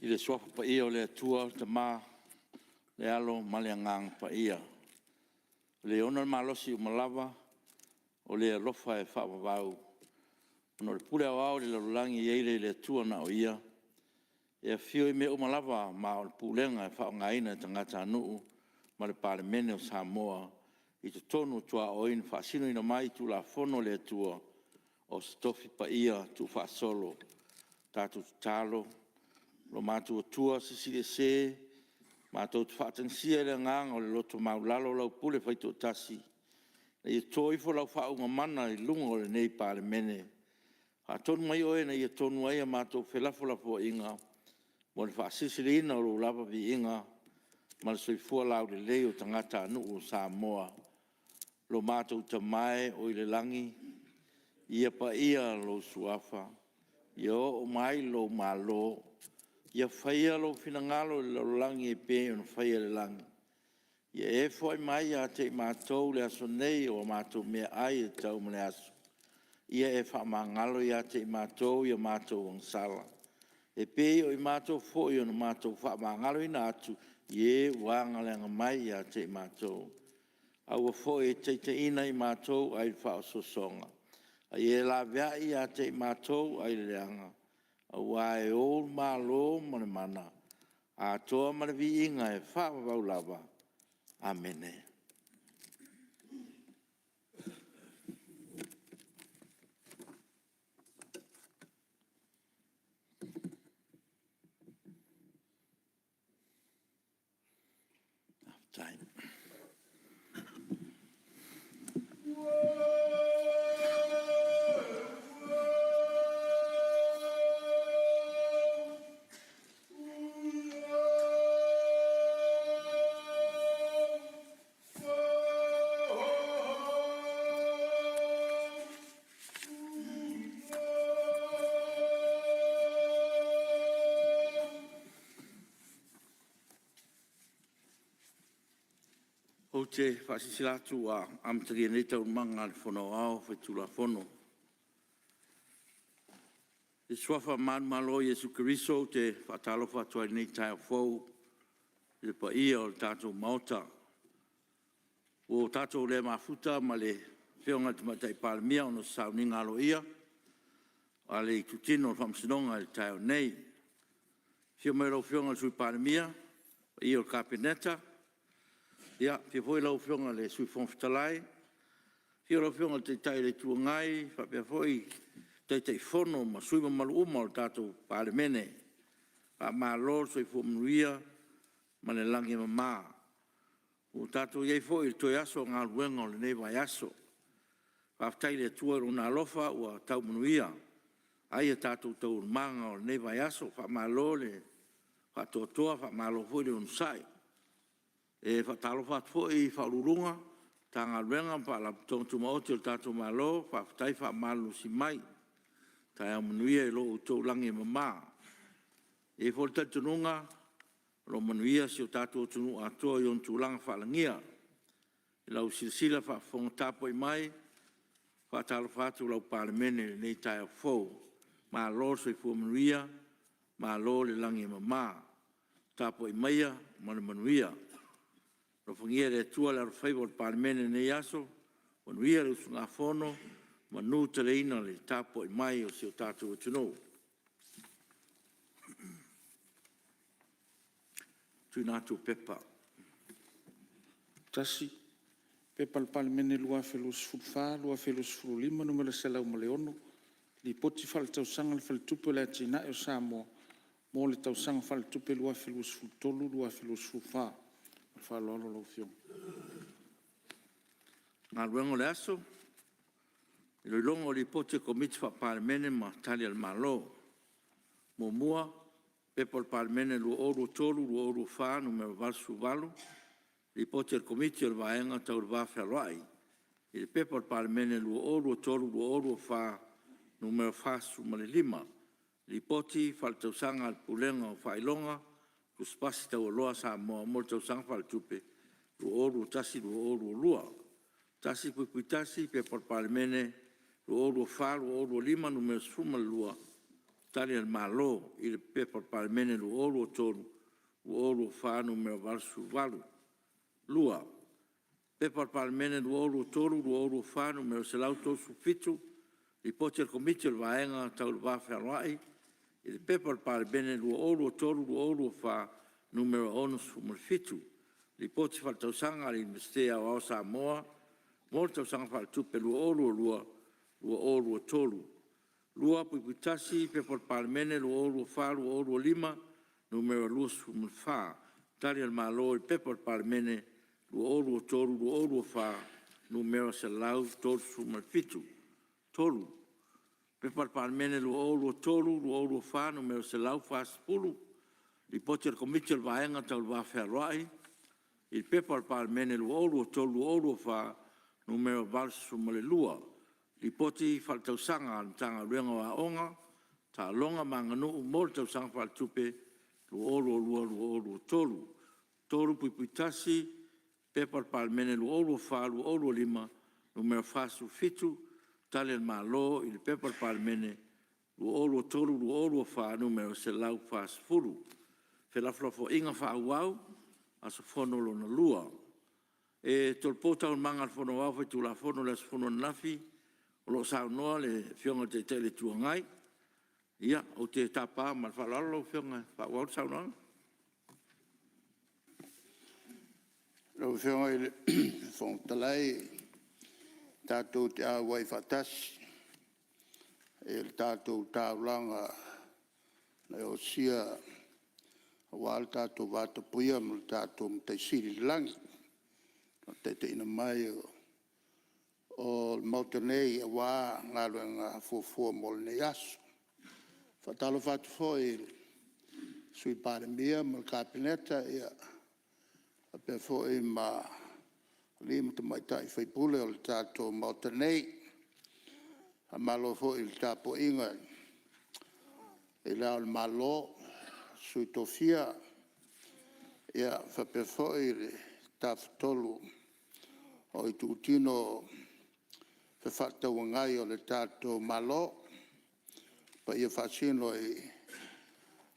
I le Suafa Paia o le Atua le Tama, le Alo ma le Agaga Paia, o le ona le malosi uma lava, o le alofa e faavavau, ona o le pule aoao i le lalolagi e i ai lea i le Atua na o Ia, e afio i mea uma lava ma o le pulega e faaaogaina e tagatanuu ma le Palemene o Samoa i totonu o tuaoi na faasinoina mai i Tulafono a le Atua, o se tofi paia tuufaasolo. Tatou tatalo, lo matou Atua Silisili Ese, matou te faatagisia i le agaga o le loto maualalo lau pule faitoatasi, ina ia to ifo lau faauuga mana i luga o lenei Palemene. Faatonu mai Oe ina ia tonu ai a matou felafolafoaiga mo le faasilisiliina o Lou lava viiga ma le soifua laulelei o tagatanuu o Samoa. Lo matou Tama e oi le lagi, ia paia lou Suafa, ia oo mai lou Malo, ia faia lou finagalo i le lalolagi e pei ona faia i le lagi. Ia e foai mai ia te i matou i le aso nei o a matou meaai e tatau mo le aso. Ia e faamagalo ia te i matou i a matou agasala, e pei o i matou foi ona matou faamagaloina atu i e ua agaleaga mai ia te i matou. Aua foi e te taitaiina i matou ai le faaosoosoga, a ia e laveai ia te i matou ai le leaga, aua e Ou le Malo ma le mana, atoa ma le viiga e faavavau lava. Amene. Ou te faasilasila atu ua amatalia nei Taualumaga a le Fono Aoao Faitulafono. I le suafa manumalo o Iesu Keriso ou te faatalofa atu ai i lenei taeao fou i le paia o le tatou Maota. Ua tatou le mafuta ma le Afioga i le Tamaitai Palemia ona o se sauniga aloaia a le Itutino o le Faamasinoga i le taeao nei. I le afio mai o lau Afioga i le Sui Palemia, le paia o le Kapeneta, afio foi lau Afioga i le Sui Fofoga Fetalai, afio lau Afioga i le Taitai o le Itu Agai faapea foi Taitaifono ma sui usufono mamalu uma o le tatou Palemene. Faamalo le soifua manuia ma le lagi e mama. Ua tatou i ai foi i le toe aso o galuega o lenei vaiaso. Faafetai i le Atua i Lona alofa ua tau manuia ai a tatou taualumaga o lenei vaiaso. Faamalo le faatoatoa faamalo foi le onosai. E faatalofa atu foi i Ofisa Sili o Pulega o Matagaluega ma Faalapotopotoga Tumaoti a le tatou Malo, faafetai faamalolosi mai. Taeao manuia i lo outou lagi e mama. E i ai foi le talitonuga o lo o manuia si o tatou atunuu atoa i ona tulaga faalagia. I lau silasila faafofoga tapuai mai, e faatalofa atu lau Palemene i lenei taeao fou. Malo le soifua manuia, malo le lagi e mama. Tapuai maia ma le manuia. Alofagia e le Atua le alofaiva o le Palemene i lenei aso, manuia le usugafono, manuteleina le tapuai mai a si o tatou atunuu. 1. P.P.2024/2025 Nu.106, Lipoti Faaletausaga a le Faletupe o Atinae o Samoa mo le Tausaga Faaletupe 2023/2024. Ma le faaaloalo lau Afioga. Galuega. O A iloiloga o Lipoti a Komiti Faa-Palemene ma Tali a le Malo. 1. P.P.2023/2024 Nu.88, Lipoti a le Komiti o le Vaega Tau le Va Fealoai i le P.P.2023/2024 Nu.45, Lipoti Faaletausaga a le Pulega o Faailoga Tusipasi Taualoa a Samoa mo le Tausaga Faaletupe 2021/2022. 1.1. P.P.2023/2024 Nu.12, Tali a le Malo i le P.P.2023/2024 Nu.88. 2. P.P.2023/2024 Nu.137, Lipoti a le Komiti o le Vaega Tau le Va Fealoai i le P.P.2023/2024 Nu.67, Lipoti Faaletausaga a le Iunivesite Aoao o Samoa mo le Tausaga Faaletupe 2022/2023. 2.1. P.P.2024/2025 Nu.24, Tali a le Malo i le P.P.2023/2024 Nu.137. 3. P.P.2023/2024 Nu.140, Lipoti a le Komiti o le Vaega Tau le Va Fealoai i le P.P.2023/2024 Nu.82, Lipoti Faaletausaga a le Matagaluega o Aoga, Taaloga ma Aganuu mo le Tausaga Faaletupe 2022/2023. 3.1. P.P.2024/2025 Nu.47, Tali a le Malo i le P.P.2023/2024 Nu.140, felafolafoaiga faaauau, aso Fono lona lua. E tolopo Taualumaga a le Fono Aoao Faitulafono i le aso Fono ananafi o lo o saunoa le Afioga i le Taitai o le Itu Agai. Ia, ou te tapa ma le faaaloalo lau Afioga e faaauau le saunoaga. Lau Afioga i le Fofoga Fetalai, tatou te auai faatasi i le tatou taulaga na e osia aua lo tatou vatapuia ma lo tatou Matai Sili i le lagi, i Lona taitaiina mai o le Maota nei aua galuega fuafua mo lenei aso. E faatalofa atu foi i le Sui Palemia ma le Kapeneta faapea foi ma alii ma tamaitai sui usufono o le tatou Maota nei. Faamalo foi i le tapuaiga i Le Ao o le Malo, Sui Tofia faapea foi le Tafatolu o Itutino Fefaatauagai o le tatou Malo. O paia faasino i le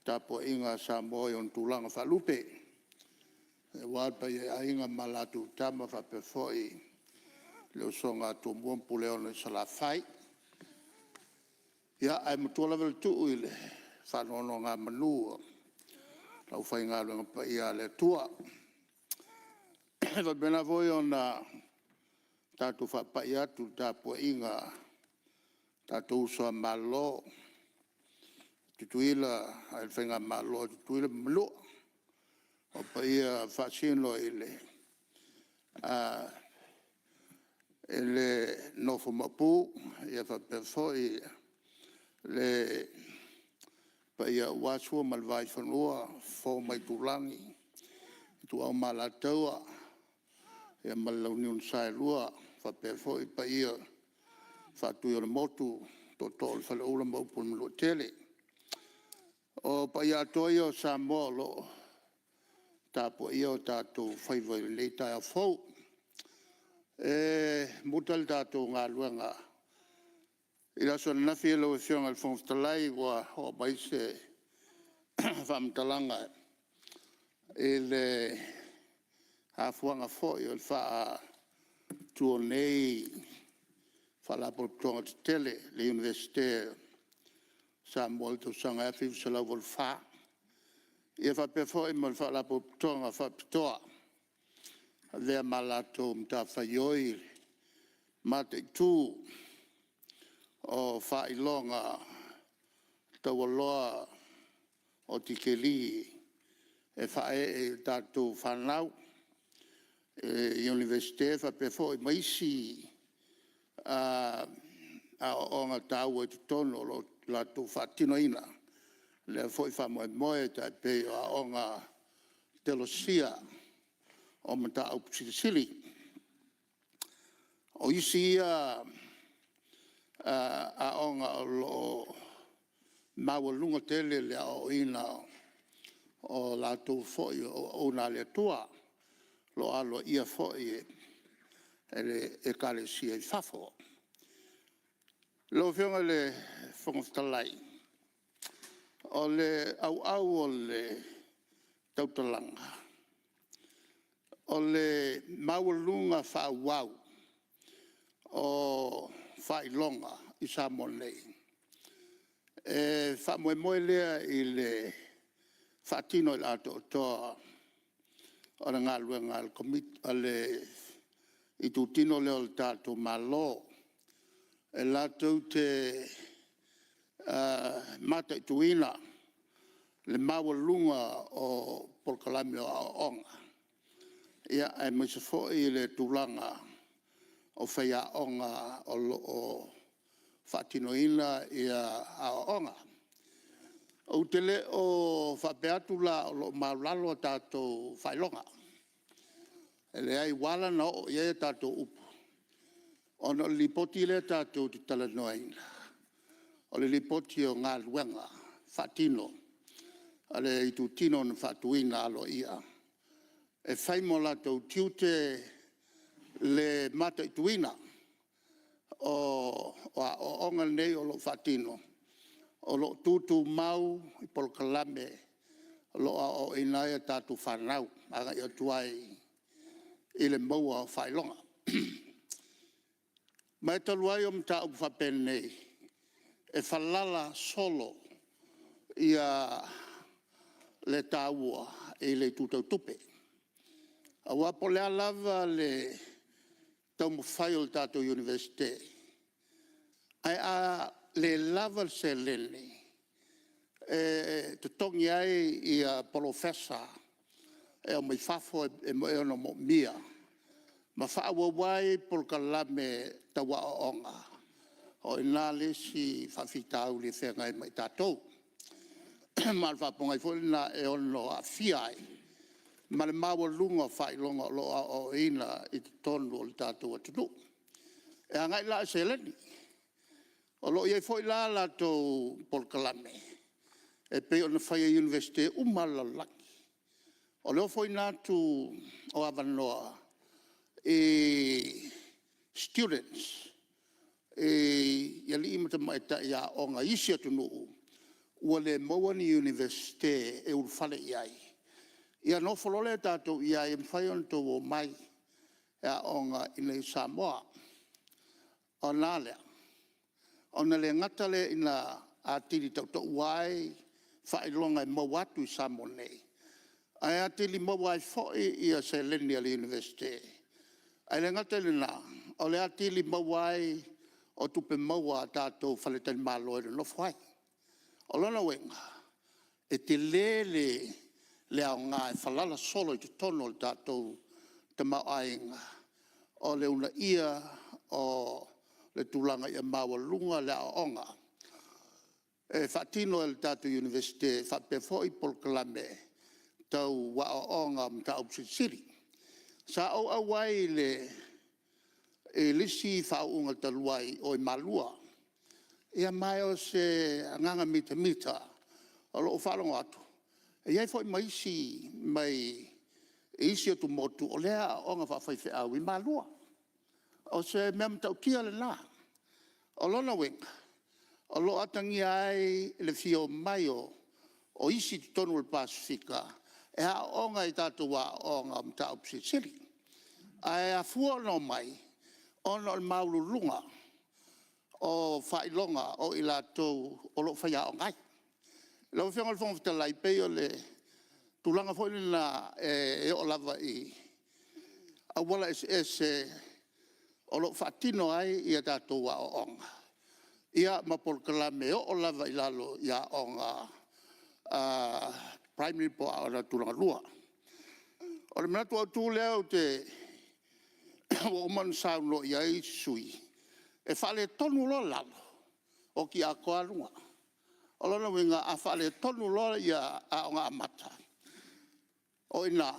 tapuaiga a Samoa i ona tulaga faalupe, aua le paia i Aiga ma latou Tama, faapea foi le usoga a Tumua ma Puleono i Salafai. Ia, ae matua lava le tuu i le faanonogamanu a le aufaigaluega paia a le Atua. E faapena foi ona tatou faapai atu i le tapuaiga a tatou uso a Malo i le Faigamalo a Tutuila ma Manua. O paia faasino i le nofo maopu faapea foi le paia aua Sua ma le Vaifanua, Fofo ma Aitulagi, Ituau ma Alataua, ia ma le Launiu na Saelua, faapea foi paia Faatuiolemotu, Tootoo o le Faleula ma upu i le Manuatele. O paia atoa ia o Samoa o lo o tapuaia o tatou faiva i lenei taeao fou. E muta le tatou galuega i le aso ananafi lau Afioga i le Fofoga Fetalai, ua oo mai se faamatalaga i le afuaga foi o le faatu o nei Faalapotopotoga tetele, le Iunivesite o Samoa i le tausaga e 1984. Ia faapea foi ma le Faalapotopotoga Faapitoa e avea ma latou matafaioi le mataitu o faailoga taualoa o tikeri e faaee i a tatou fanau i Iunivesite faapea foi ma isi aoaoga taua i totonu o lo o latou faatinoina lea foi faamoemoe, e tai pei o aoga teolosia o mataupu silisili. O isi ia aoga o lo o maualuga tele le aoaoina o latou foi o auauna a le Atua, o lo o aloaia foi e le Ekalesia i fafo. Lau Afioga i le Fofoga Fetalai, o le auau o le tautalaga, o le maualuga faaauau o faailoga i Samoa nei, e faamoemoe lea i le faatino i le atoatoa o le galuega a le itutino lea o le tatou Malo, e latou te mataituina le maualuga o polokalame o aoaoga, aemaise foi le tulaga o faiaoga o lo o faatinoina aoaoga. Ou te le o faapea atu la o lo o maualalo a tatou faailoga. E leai, ua ala ona oo i ai a tatou upu, ona o le Lipoti lea tatou te talanoaina, o le Lipoti o Galuega Faatino a le itutino na faatuina aloaia e fai ma o latou tiute le mataituina o aoaoga nei o lo o faatino, o lo o tutumau i polokalame o lo o aoaoina ai a tatou fanau agai atu ai i le maua o faailoga. Ma e talu ai o mataupu faapenei, e falala solo le taua i le itu tau tupe. Aua po o le a lava le taumafai o le tatou Iunivesite, ae a le lava le seleni e totogi ai polofesa e aumai fafo e ono moomia ma faaauau ai polokalame tau aoaoga, o i ina le isi faafitauli e feagai ma i tatou. Ma o le faapogai foi lena e ono aafia ai ma le maualuga o faailoga o lo o aoaoina i totonu o le tatou atunuu. E agai la i seleni. O lo o i ai foi la a latou polokalame e pei ona fai e Iunivesite uma lava o le lalolagi. O le ofoina atu o avanoa i students i alii ma tamaitai aoga i isi atunuu ua le maua ni Iunivesite e ulufale i ai, ia ona ofo loa lea o tatou i ai, e mafai ona outou omai e aooga iinei i Samoa. Ona a lea? Ona le gata lea ina atili tautaua ai faailoga e maua atu i Samoa nei, ae atili maua ai foi seleni a le Iunivesite. Ae le gata i lena, o le atili maua ai o tupe maua a tatou faletalimalo e nonofo ai. O lona uiga, e tele le aoga e falala solo i totonu o le tatou tamaoaiga o le uunaia o le tulaga ia maualuga le aoaoga e faatino e le tatou Iunivesite faapea foi polokalame tau aoaoga o mataupu silisili. Sa ou auai i le isi faauuga talu ai i o i Malua, ma o se agaga mitamita o lou faalogo atu e i ai foi ma isi mai isi atumotu o lea e aooga faafaifeau i Malua. O se mea matautia lena. O lona uiga, o lo o atagia ai le fia omai o isi i totonu o le Pasefika e aooga i tatou aoga o mataupu silisili. Ae afua ona omai, ona o le maualuluga o faailoga o i latou o lo o faiaoga ai. Lau Afioga i le Fofoga Fetalai, e pei o le tulaga foi lena e oo lava i auala eseese o lo o faatino ai a tatou aoaoga, ia ma polokalame e oo lava i lalo i aoga primary po o aoga tulagalua. O le manatu autu lea ua uma ona saunoa i ai isi sui usufono, e faaletonu loa lalo, oti atoa lava luga. O lona uiga a faaletonu loa Aoga Amata, o i ina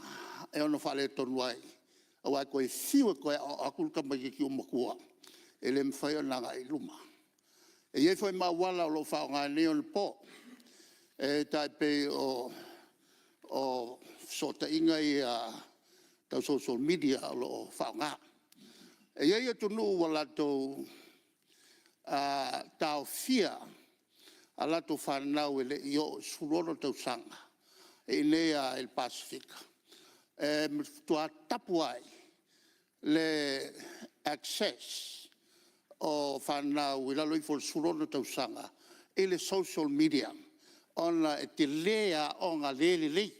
e ono faaletonu ai, aua e toe fiu e toe aoao atu le tamaitiiti ua matua, e le mafai ona agai i luma. E i ai foi ma auala o lo o faaaoga i nei ona po, e tai pei o o fesootaiga ia tau social media o lo o faaaoga. E i ai atunuu ua latou taofia a latou fanau e le i oo i le 16 tausaga, e i inei lava i le Pasefika, e matua tapu ai le access o fanau i lalo ifo o le 16 tausaga i le social media, ona e tele aoga le lelei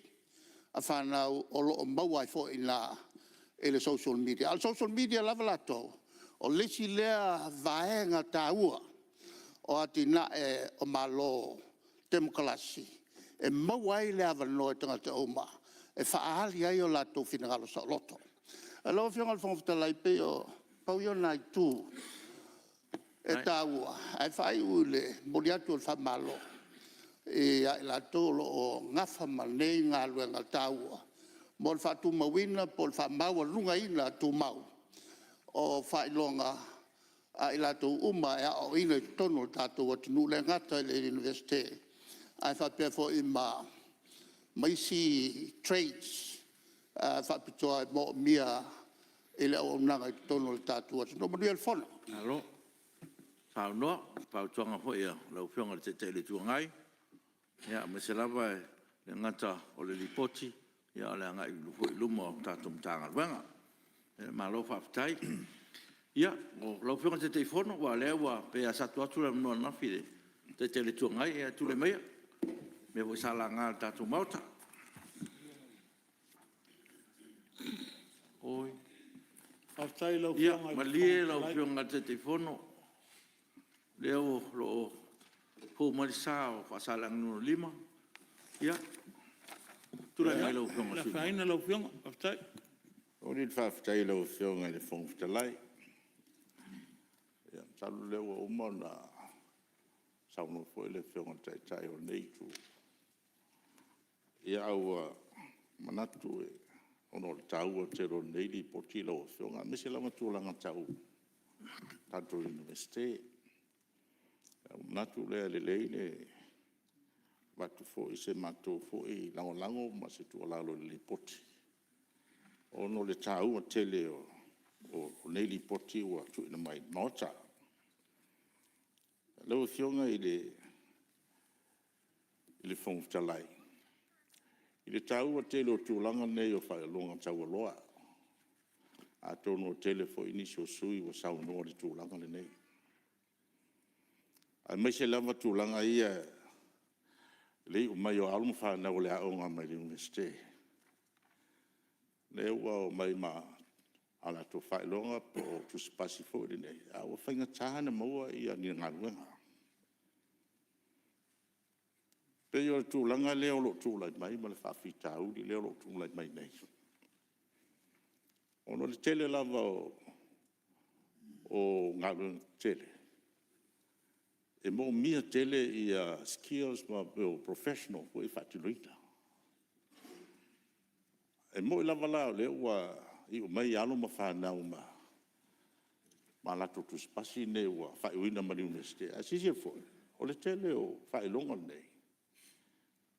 a fanau o lo o maua ai foi i ina i le social media. A o le social media lava latou, o le isi lea vaega taua o atinae o Malo temokalasi, e maua ai le avanoa e tagata uma e faaali ai o latou finagalo saoloto. Lau Afioga i le Fofoga Fetalai, e pei na pau ia o nai itu e taua ae faaiu i le momoli atu o le faamalo ia i latou o lo o nafa ma nei galuega taua mo le faatumauina po o le faamaualugaina tumau o faailoga a i latou uma e aoaoina i totonu o le tatou atunuu, e le gata i le Iunivesite, ae faapea foi ma isi trades faapitoa e moomia i le auaunaga i totonu o le tatou atunuu. Manuia le Fono. Malo saunoa i fautuaga foi a lau Afioga i le Taitai o le Itu Agai, aemaise lava e le gata o le Lipoti, a o le agai foi i luma o le tatou Matagaluega. Malo faafetai. Ia, o lau Afioga i le Taitaifono, aua o lea pei lava sa tuu atu le avanoa ananafi i le Taitai o le Itu Agai, ia tulai maia i mea foi sa laga e le tatou Maota. Oi, Faafetai i lau Afioga i le Fofoga ia malie lau Fetalai. Afioga i le Taitaifono, o lea o lo o fou mai le sa o Faasaleleaga 5. Ia, tulai mai lau Afioga i Ia, le e le sui usufono. afaina lau Afioga, faafetai. E momoli le faafetai i lau Afioga i le Fofoga Fetalai. Ia masalo o lea ua uma ona saunoa foi le Afioga i le Taitai o lenei Itu, ae ua manatu ona o le taua tele o lenei Lipoti lau Afioga, aemaise lava tulaga tau tatou Iunivesite. Ona ou manatu lea e lelei le avatu foi o se matou foi lagolago ma se tuualalo i le Lipoti, ona o le taua tele o lenei Lipoti ua tuuina mai i le Maota. Lau Afioga i le Fofoga Fetalai, i le taua tele o tulaga nei o faailoga taualoa, atonu ua tele foi nisi o sui usufono ua saunoa i le tulaga lenei, aemaise lava tulaga ia i le iu mai o alo ma fanau mai le Iunivesite, lea ua omai ma o latou faailoga po o tusipasi foi nei, ae ua faigata ona maua ni galuega. E pei o le tulaga lea o lo o tulai mai ma le faafitauli lea o lo o tulai mai nei, ona o le tele lava o galuega tetele, e manaomia tele skills ma mea o professionals foi ia e faatinoina. E moni lava la o lea ua iu mai alo ma fanau ma latou tusipasi nei ua faaiuina mai le Iunivesite, ae silasila foi, o le tele o faailoga nei,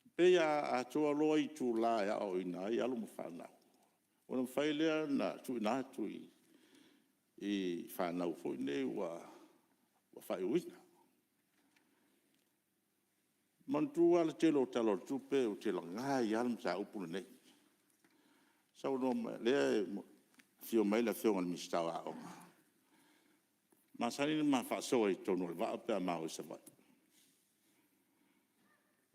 e pei a atoa loa itula e aoaoina ai alo ma fanau, ona mafai lea ona tuuina atu i fanau foi nei ua faaiuina. Manatua lava le tele o Tala o le Tupe ou te laga ai lava le mataupu lenei. Lea e afio mai le Afioga i le Minisita o Aoga, e masani ona ma faasoa i totonu o le vaa pe a ma o i Savaii,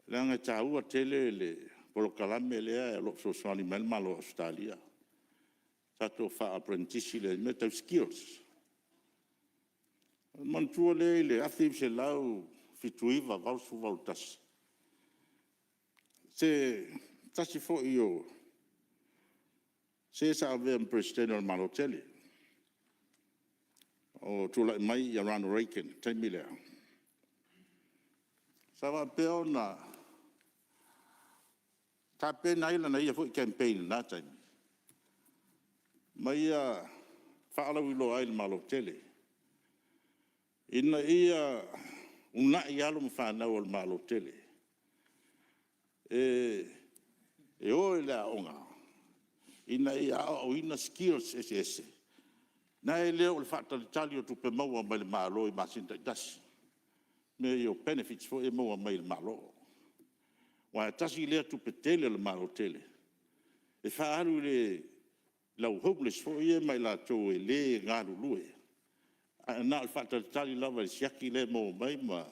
leaga e taua tele le polokalame lea o lo o fesoasoani mai ai le Malo o Ausetalia, tatou faa-aperenitisi lea i mea tau skills. Ona manatua lea i le 1979, 1980, 1981, se tasi foi o se sa avea ma Peresetene o le Malo tele, o tulai mai Ronald Reagan i le taimi lea, sa faapea ona tapena ai lana ia foi campaign i lena taimi, ma ia faalauiloa ai i le Malo tele, ina ia uunai alo ma fanau a le Malo tele, e e o i le aoga ina ia aoaoina skills eseese, nai lo le faatalitali o tupe maua mai le Malo i masina taitasi, mea ia o benefits foi ia e maua mai le Malo. Aua e tasi lea tupe tele a le Malo tele e faaalu i le au homeless foi ia ma i latou e le galulue, ae na o le faatalitali lava i le siaki lea e maua mai ma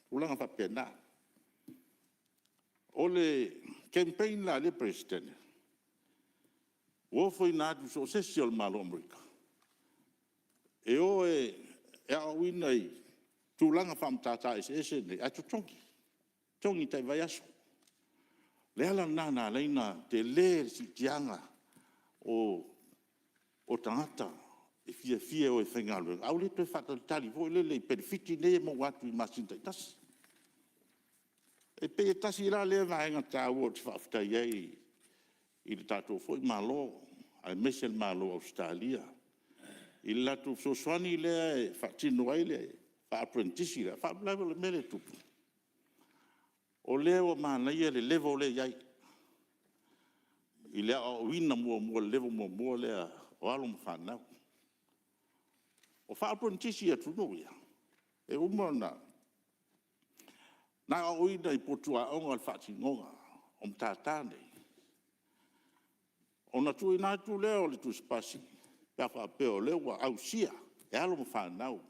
tulaga faapena. O le campaign la a lea Peresetene, ua ofoina atu i so o se isi o le Malo o Amerika, e o e aoaoina i tulaga faamatata eseese nei, ae totogi, totogi tai vaiaso. O le ala lena na ala ai ona tele le siitiaga o tagata e fiafia e o e faigaluega, ae ua le toe faatalitali foi lele i penefiti nei e maua atu i masina taitasi. E pei e tasi la lea vaega taua ou te faafetai ai i le tatou foi Malo aemaise le Malo o Ausetalia i le latou fesoasoani lea e faatino ai le faa-aperenitisi lea. A o le faalavelave o le mea lea e tupu, o lea ua manaia le level lea e i ai i le aoaoina muamua i le level muamua lea o alo ma fanau. O faa-aperenitisi i atunuu ia, e uma ona aoaoina i potu aoga le faatinoga o matata nei, ona tuuina atu lea o le tusipasi pe a faapea o lea ua ausia e alo ma fanau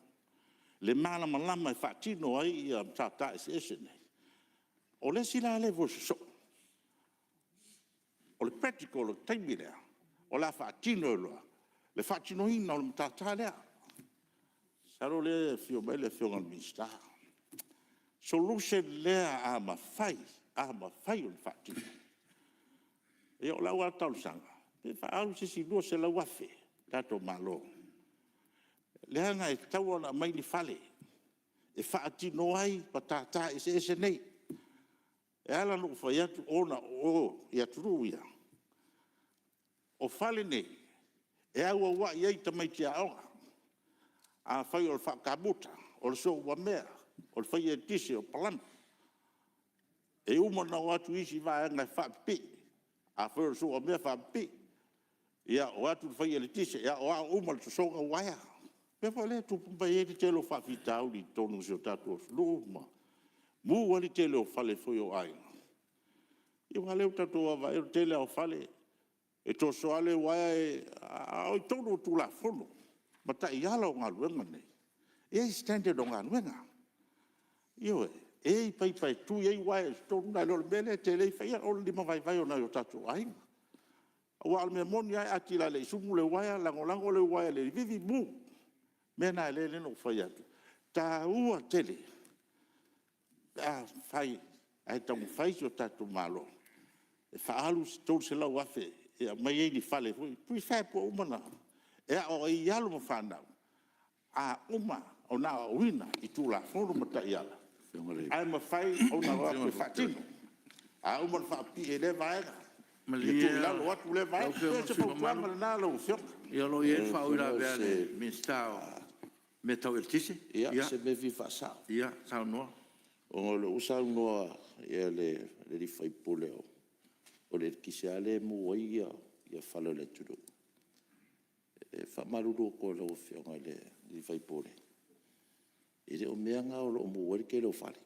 le malamalama e faatino ai matata eseese nei. O le isi la level sosoo, o le practical o le taimi lea, o le a faatino ai loa le faatinoina o le matata lea. Masalo o lea e afio mai le Afioga i le Minisita. Solution lea a mafai, a mafai ona faatino. Ia o lau lava talosaga, pe faaalu se isi $200,000 le tatou Malo, leaga e tatau ona aumai ni fale e faatino ai matata eseese nei. E ala ona ou fai atu ona o o i atunuu ia, o fale nei, e auauai ai tamaiti aoga. Afai o le faa-kamuta, o le soouamea, o le fai eletise o le palama. E uma ona o atu isi vaega e faapipii. Afai o le soouamea, faapipii. Ia o atu le fai eletise e aoao uma i le sosoga o uaea. O le mea foi lea e tupu mai ai le tele o faafitauli i totonu o si o tatou atunuu ma mu ai le tele o fale foi o aiga. Ia aua o lea ua tatou vaavaai o le tele lava o fale, e toso lava le uaea, a o totonu o Tulafono ma taiala o galuega nei, e i ai standard o galuega. Ioe. E i ai paipa e tui ai uaea i totonu, nai lo le mea lea e tele ai fai, o le limavaivai o nai o tatou aiga. Aua o le mea moni lava e atili ai sumu le uaea, lagolago le uaea i le vili, mu. O le mea lena e ala ona ou fai atu, e taua tele pe afai ae taumafai si o tatou Malo e faaalu se $300,000 e aumai ai ni fale foi, prefab ua uma ona… e aooga ai alo ma fanau, a uma ona aoaoina i Tulafono ma taiala, ae mafai ona o atu e faatino. A uma ona faapipii e lea vaega, ia tuu i lalo atu lea vaega. Malie E pei lau o se Afioga i le sui usufono fautuaga mamalu, lena lau Afioga. ia o lo o i ai le faauilavea a le Minisita o Mea Tau Eletise. Ia, o se mea e fia faasao. Ia saunoa. Ona o lea ua saunoa le sui usufono o le eletise lava lea e mu ai fale o le atunuu. E faamalulu atu i lau Afioga i le sui usufono, e le o mea na o lo o mu ai le tele o fale.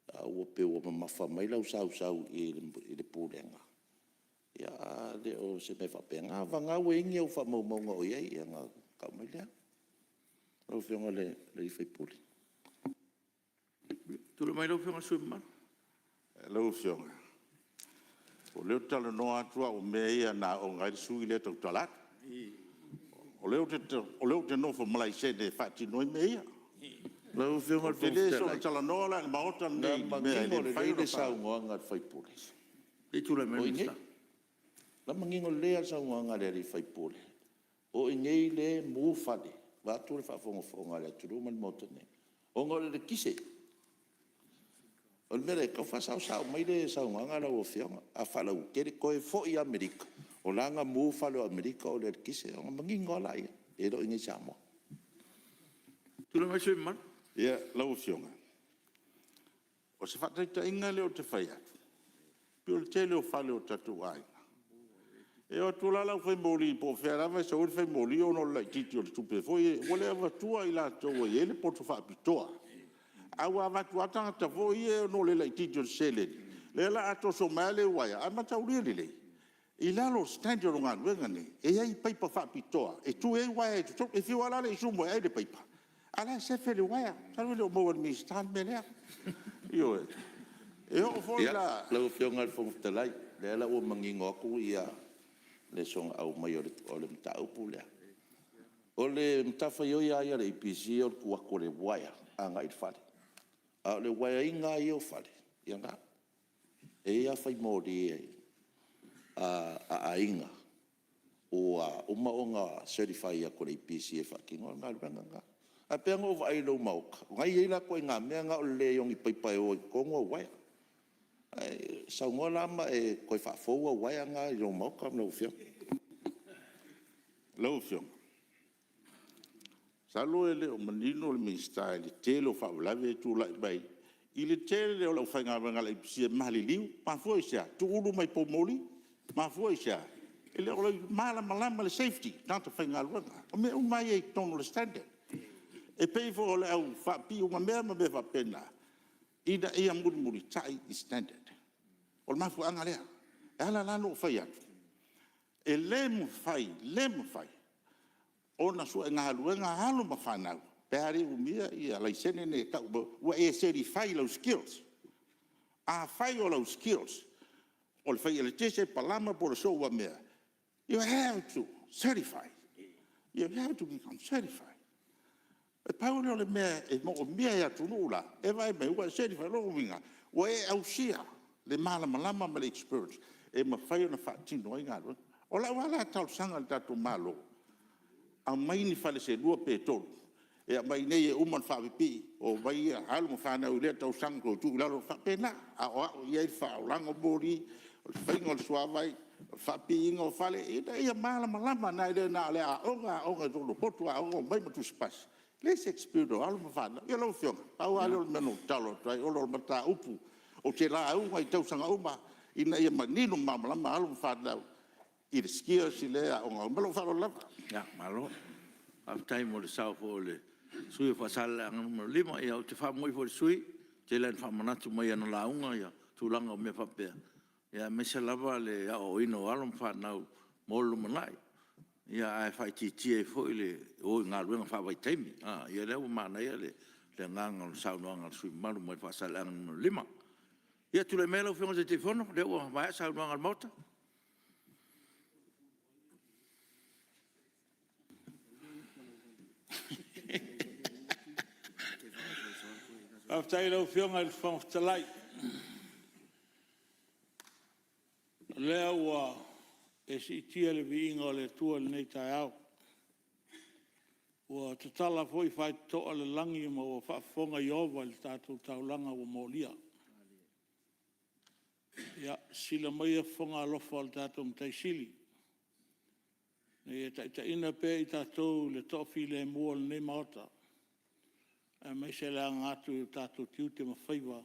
Ae ua pei ua mamafa mai lau sausau i i le Pulega, ae le o se mea faapena. Vagana ua i ai ni au faamaumauga o i ai ona tau mai lea. Lau Afioga i le sui usufono. Tulai mai lau Afioga i le sui usufono mamalu. Lau Afioga, o lea ou te talanoa atu au i mea ia na aooga ai le sui usufono lea e tautala atu. O lea ou te nofo ma laisene e faatino ai mea ia. Lau Afioga Ou i le te Fofoga le Fetalai, soona talanoa la i le Maota na lenei i mea e manino le mafai lelei ona le fai. saunoaga a le sui usufono Se i tulai mai o le i inei. Minisita. O la e manino lelei lava le saunoaga a le sui usufono, o i inei lea e mu fale, vaeatu le faafogafoga a le atunuu ma le Maota nei, ona o le eletise. O le mea lea, tau faasaosao mai le saunoaga lau Afioga. A faalauaitele, toe foi lava i Amerika, o la e na mu fale o Amerika o le eletise, ona manino lava lea, e le o i inei i Samoa. Tulai mai le sui usufono mamalu. Ia, lau Afioga, o se faataitaiga lea ou te fai atu, pei o le tele o fale o tatou aiga, e o atu la le aufaimoli po o fea lava e sau ai le faimoli ona o le laitiiti o le tupe foi lea, ua le avatua i latou e i ai le poto faapitoa, ae ua avatu lava tagata foi ia ona o le laitiiti o le seleni, lea la a toso mai lava le uaea. Ae mataulia lelei, i lalo o standard o galuega nei, e i ai paipa faapitoa e tui ai uaea i totonu. E fiu lava la le isumu e ai le paipa, a o la e sefe le uaea. Masalo e le o maua e le Minisita le mea lea. Ioe. E oo foi la… Lau Afioga i le Fofoga Fetalai, o lea la ua manino atu le soona aumai o le mataupu lea. O le matafaioi lava ia a le EPC o le tuu atu o le uaea agai i le fale, a o le uaeaina lava ia o fale, ia lena. E i ai lava faimoli a aiga ua uma ona certify atu e le EPC e faatinoina le galuega lena. Ae pei lava ona ou vaai i lou maota, o lena e i ai la ituaiga mea na o le leai o ni paipa e o ai i totonu au uaea. Ae saunoa la ma e toe faafou au uaea na i lou maota lau Afioga. Lau Afioga, masalo e le o manino le Minisita i le tele o faalavelave ia e tulai mai i le tele o le aufaigaluega a le EPC e maliliu. Mafua i se a? Tuulu mai poumoli. Mafua i se a? E le o malamalama i le safety tagata faigaluega. O mea uma lava ia e i totonu o le standard. E pei foi o le au faapipii umamea ma mea faapena, ina ia mulimulitai i standard. O le mafuaaga lea. E ala la ona ou fai atu, e le mafai, le mafai ona sue galuega alo ma fanau pe a le umia laisene nei e tau ua e certify i lau skills. Afai o lau skills o le fai eletise, palama po o le software, you have to certify, you have to become certified. E pau lea o le mea e manaomia e atunuu la, e vaai mai ua e certify. O lona uiga, ua e ausia le malamalama ma le experience e mafai ona faatino ai galuega. O lau lava la talosaga i le tatou Malo, aumai ni fale se lua pe tolu e aumai i inei e uma ona faapipii, omai alo ma fanau i lea tausaga toe tuu i lalo, e faapena, e aoao i ai le faaolaina o moli, o le faiga o le suavai, o le faapipiina o fale, ina ia malamalama, nai lo na o le aoga, aoga i totonu o potu aoga, omai ma tusipasi. E leai se experience o alo ma fanau. Ia lau Afioga, pau lava lea o le mea na ou tatalo atu ai, ona o le mataupu ou te lauga i tausaga uma ina ia manino ma malamalama alo ma fanau i le skills lea e aooga ai. Ma lou faaaloalo lava. Malo faafetai mo le sao foi o le sui usufono mo Faasaleleaga 5. Ia ou te faamaoi foi i le sui usufono, e tele lava ina faamanatu mai i ana lauga tulaga o mea faapea, aemaise lava le aoaoina o alo ma fanau mo le lumanai, ae faaitiitia ai foi le o i galuega faavaitaimi. Ia o lea ua manaia le agaga o le saunoaga a le sui usufono mamalu mai Faasaleleaga 5. Ia tulai maia lau Afioga i le Taitaifono o lea ua maea saunoaga a le Maota. Faafetai i lau Afioga i le Fofoga Fetalai, o lea ua e siitia le viiga o le Atua i lenei taeao, ua tatala foi faitotoa o le lagi ma ua faafofoga Ieova i le tatou taulaga ua molia. Ia, sisila maia fofoga alofa o le tatou Matai Sili ina ia taitaiina pea i tatou i le toafilemu o lenei Maota, aemaise le aga atu i o tatou tiute ma faiva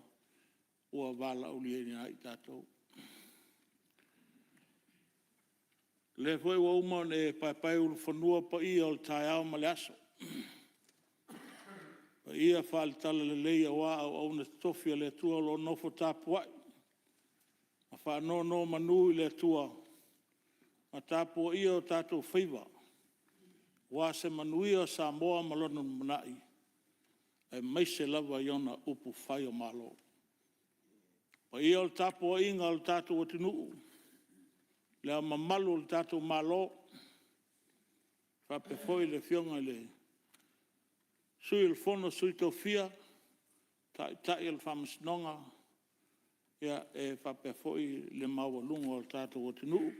ua valaaulia ai i tatou. O lea foi ua uma ona e paepaeulufanua paia o le taeao ma le aso, paia faale-Talalelei aua auauna totofi a le Atua o lo o nofo tapuai ma faanonomanu i le Atua ma tapuaia o tatou faiva aua se manuia o Samoa ma lona lumanai, aemaise lava i ona upufai o Malo. O paia o le tapuaiga a lo tatou atunuu, Le Ao Mamalu o le tatou Malo, faapea foi le Afioga i le Sui o le Fono a Sui Tofia, Taitai o le Faamasinoga, e faapea foi le maualuga o le tatou atunuu,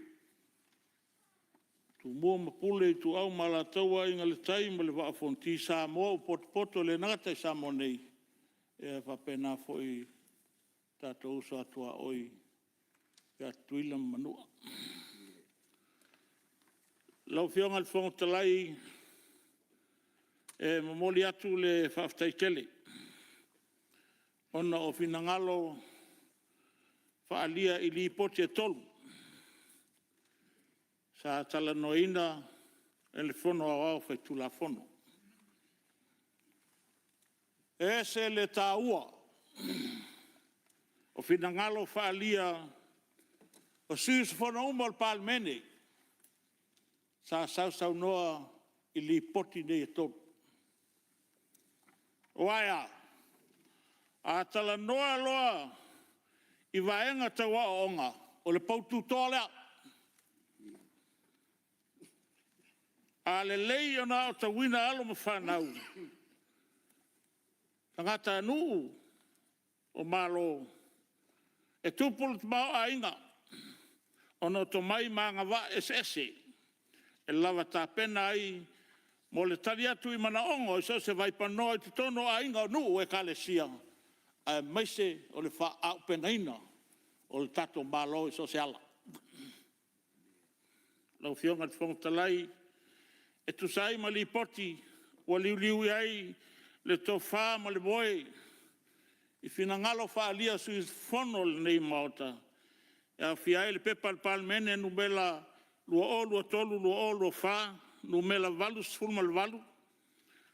Tumua ma Pule, Ituau ma Alataua, Aiga i le Tai ma le Vaa o Fonoti, Samoa ua potopoto e le gata i Samoa nei, ae faapena foi lo tatou uso a tuaoi ia Tutuila ma Manua. Lau Afioga i le Fofoga Fetalai, e momoli atu le faafetai tele ona o finagalo faaalia i Lipoti e 3 sa talanoaina e le Fono Aoao Faitulafono. E ese le taua o finagalo faaalia o sui usufono uma o le Palemene sa sausaunoa i Lipoti nei e 3. Aua e a? A talanoa loa i vaega tau aoaoga, o le poututoa lea. A lelei ona aotauina alo ma fanau, tagatanuu o Malo, e tupu le tamaoaiga ona o tomai ma agavaa eseese e lava tapena ai mo le tali atu i manaoga i so o se vaipanoa i totonu o aiga, o nuu, ekalesia, aemaise o le faaauupegaina o le tatou Malo i so o se ala. Lau Afioga i le Fofoga Fetalai, e tusa ai ma Lipoti ua liuliu i ai le tofa ma le moe i finagalo faaalia o sui usufono o lenei Maota, e aofia ai le P.P.2023/2024 Nu 88,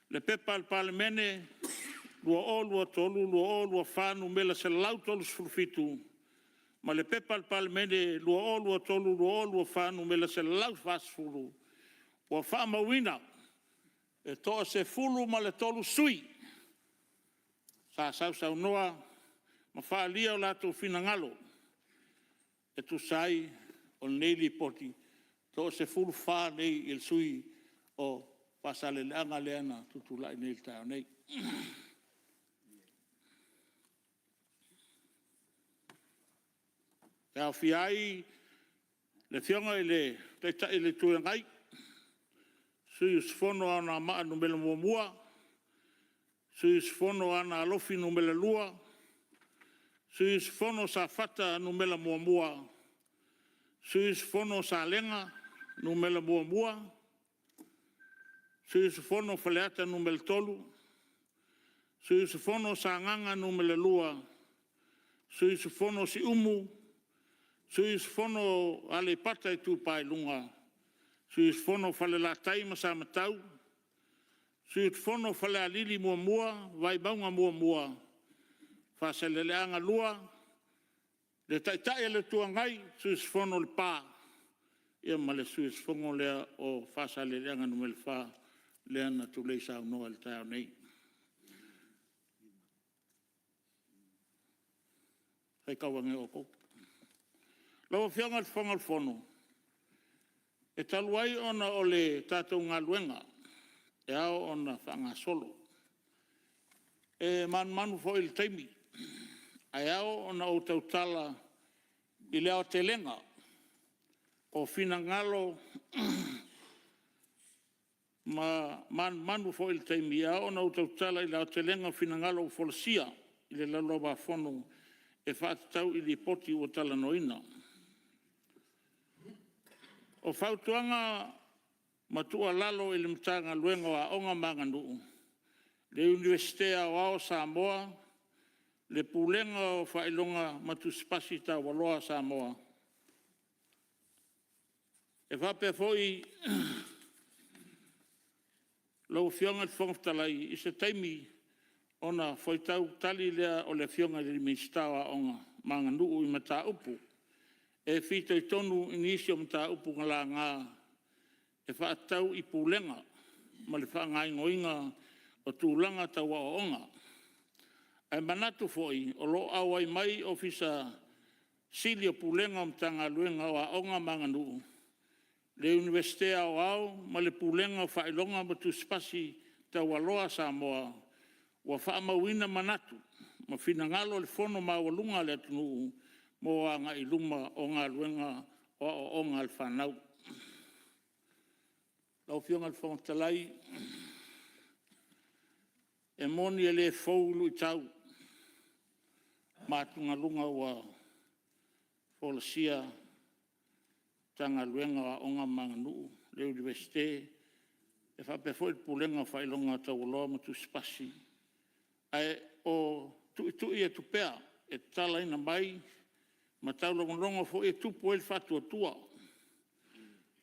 le P.P.2023/2024 Nu.137, ma le P.P.2023/2024 Nu.140, ua faamauina e toa-13 sui usufono sa sausaunoa ma faaalia o latou finagalo e tusa ai o lenei Lipoti, e toa-14 nei sui usufono o Faasaleleaga lea na tutulai nei i le taeao nei. E aofia ai le Afioga i le Taitai o le Itu Agai, sui usufono mo Anoamaa 1, sui usufono mo Aana Alofi Nu.2, sui usufono mo Safata 1, sui usufono mo Salega 1, sui usufono mo Faleata 3, sui usufono mo Sagaga 2, sui usufono mo Siumu, sui usufono mo Aleipata Itupa i Luga, sui usufono mo Falelatai ma Samatau, sui usufono mo Falealili 1, Vaimauga 1, Faasaleleaga 2, le Taitai o le Itu Agai, sui usufono o Lepa, ma le sui usufono lea o Faasaleleaga 4 lea na tulei saunoa i le taeao nei. Faitau ane outou. Lau Afioga i le Fofoga o le Fono, e talu ai ona o le tatou galuega e ao ona faagasolo, e manumanu foi i le taimi, ae ao ona ou tautala i le aotelega o finagalo ma manumanu foi i le taimi, e ao ona ou tautala i le aotelega o finagalo ua folasia i le Laulau-a-Fono e faatatau i Lipoti ua talanoaina. O fautuaga ma tuualalo i le Matagaluega o Aoga ma Aganuu, le Iunivesite Aoao o Samoa, le Pulega o Faailoga ma Tusi Pasi Taualoa a Samoa. E faapea foi lau Afioga i le Fofoga Fetalai, i se taimi ona faitau tali lea o le Afioga i le Minisita o Aoga ma Aganuu i mataupu e fitoitonu i nisi o mataupu na laga e faatatau i Pulega ma le faagaoioiga o tulaga tau aoaoga. Ae manatu foi o lo o auai mai Ofisa Sili o Pulega o Matagaluega o Aoga ma Aganuu, le Iunivesite Aoao ma le Pulega o Faailoga ma Tusi Pasi Taualoa a Samoa, ua faamauina manatu ma finagalo o le Fono maualuga a le atunuu mo agai i luma o galuega o aoaoga a le fanau. Lau Afioga i le Fofoga Fetalai, e moni e le fou luitau ma atugaluga ua folasia e le Matagaluega o Aoga ma Aganuu, le Iunivesite faapea foi le Pulega o Faailoga Taualoa ma Tusi Pasi. Ae o tuitui atu pea e tatalaina mai ma taulogologo foi e tupu ai le faatuatua.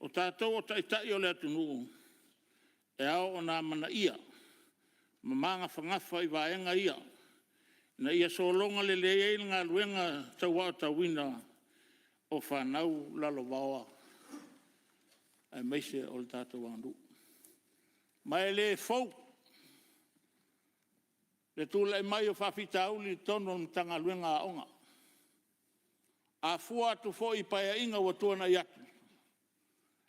O tatou o Taitai o le atunuu, e ao ona amanaia ma magafagafa i vaega ia ina ia sologa lelei ai le galuega tau aotauina o fanau lalovaoa aemaise o le tatou aganuu. Ma e le fou le tulai mai o faafitauli i totonu o le Matagaluega o Aoga. A fua atu foi i Paeaiga ua tuanai atu,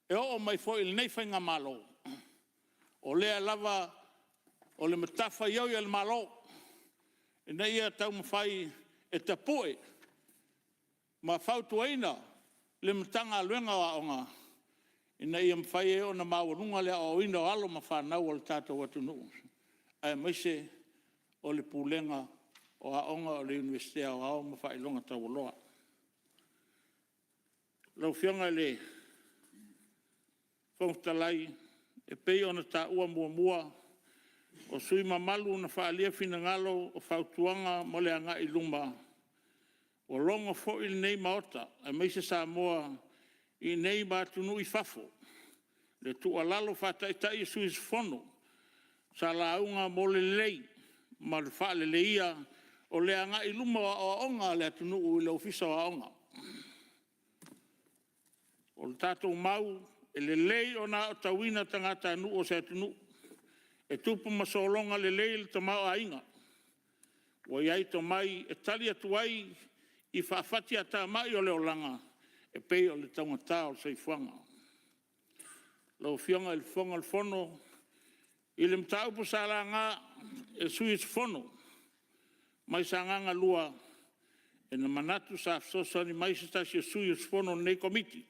e oo mai foi i lenei Faigamalo, o lea lava o le matafaioi a le Malo ina ia taumafai e tapue ma fautuaina le Matagaluega o Aoga ina ia mafai ai ona maualuga le aoaoina o alo ma fanau a lo tatou atunuu, aemaise o le Pulega o Aoga o le Iunivesite Aoao ma Faailoga Taualoa. Lau Afioga i le Fofoga Fetalai, e pei ona taua muamua, o sui usufono mamalu na faaalia finagalo o fautuaga mo le agai i luma, ua logo foi lenei Maota aemaise Samoa i inei ma atunuu i fafo i le tuualalo faataitai a sui usufono sa lauga mo le lelei ma le faaleleia o le agai i luma o aoaoga a le atunuu i le Ofisa o Aoga. O le tatou mau, e lelei ona aotauina tagatanuu o se atunuu, e tupu ma sologa lelei le tamaoaiga, ua i ai tomai e tali atu ai i faafatiatamai o le olaga e pei o le taugata o le soifuaga. Lau Afioga i le Fofoga o le Fono, i le mataupu sa laga e le sui usufono mai Sagaga 2, e manatu sa fesoasoani mai se tasi o sui usufono o lenei Komiti,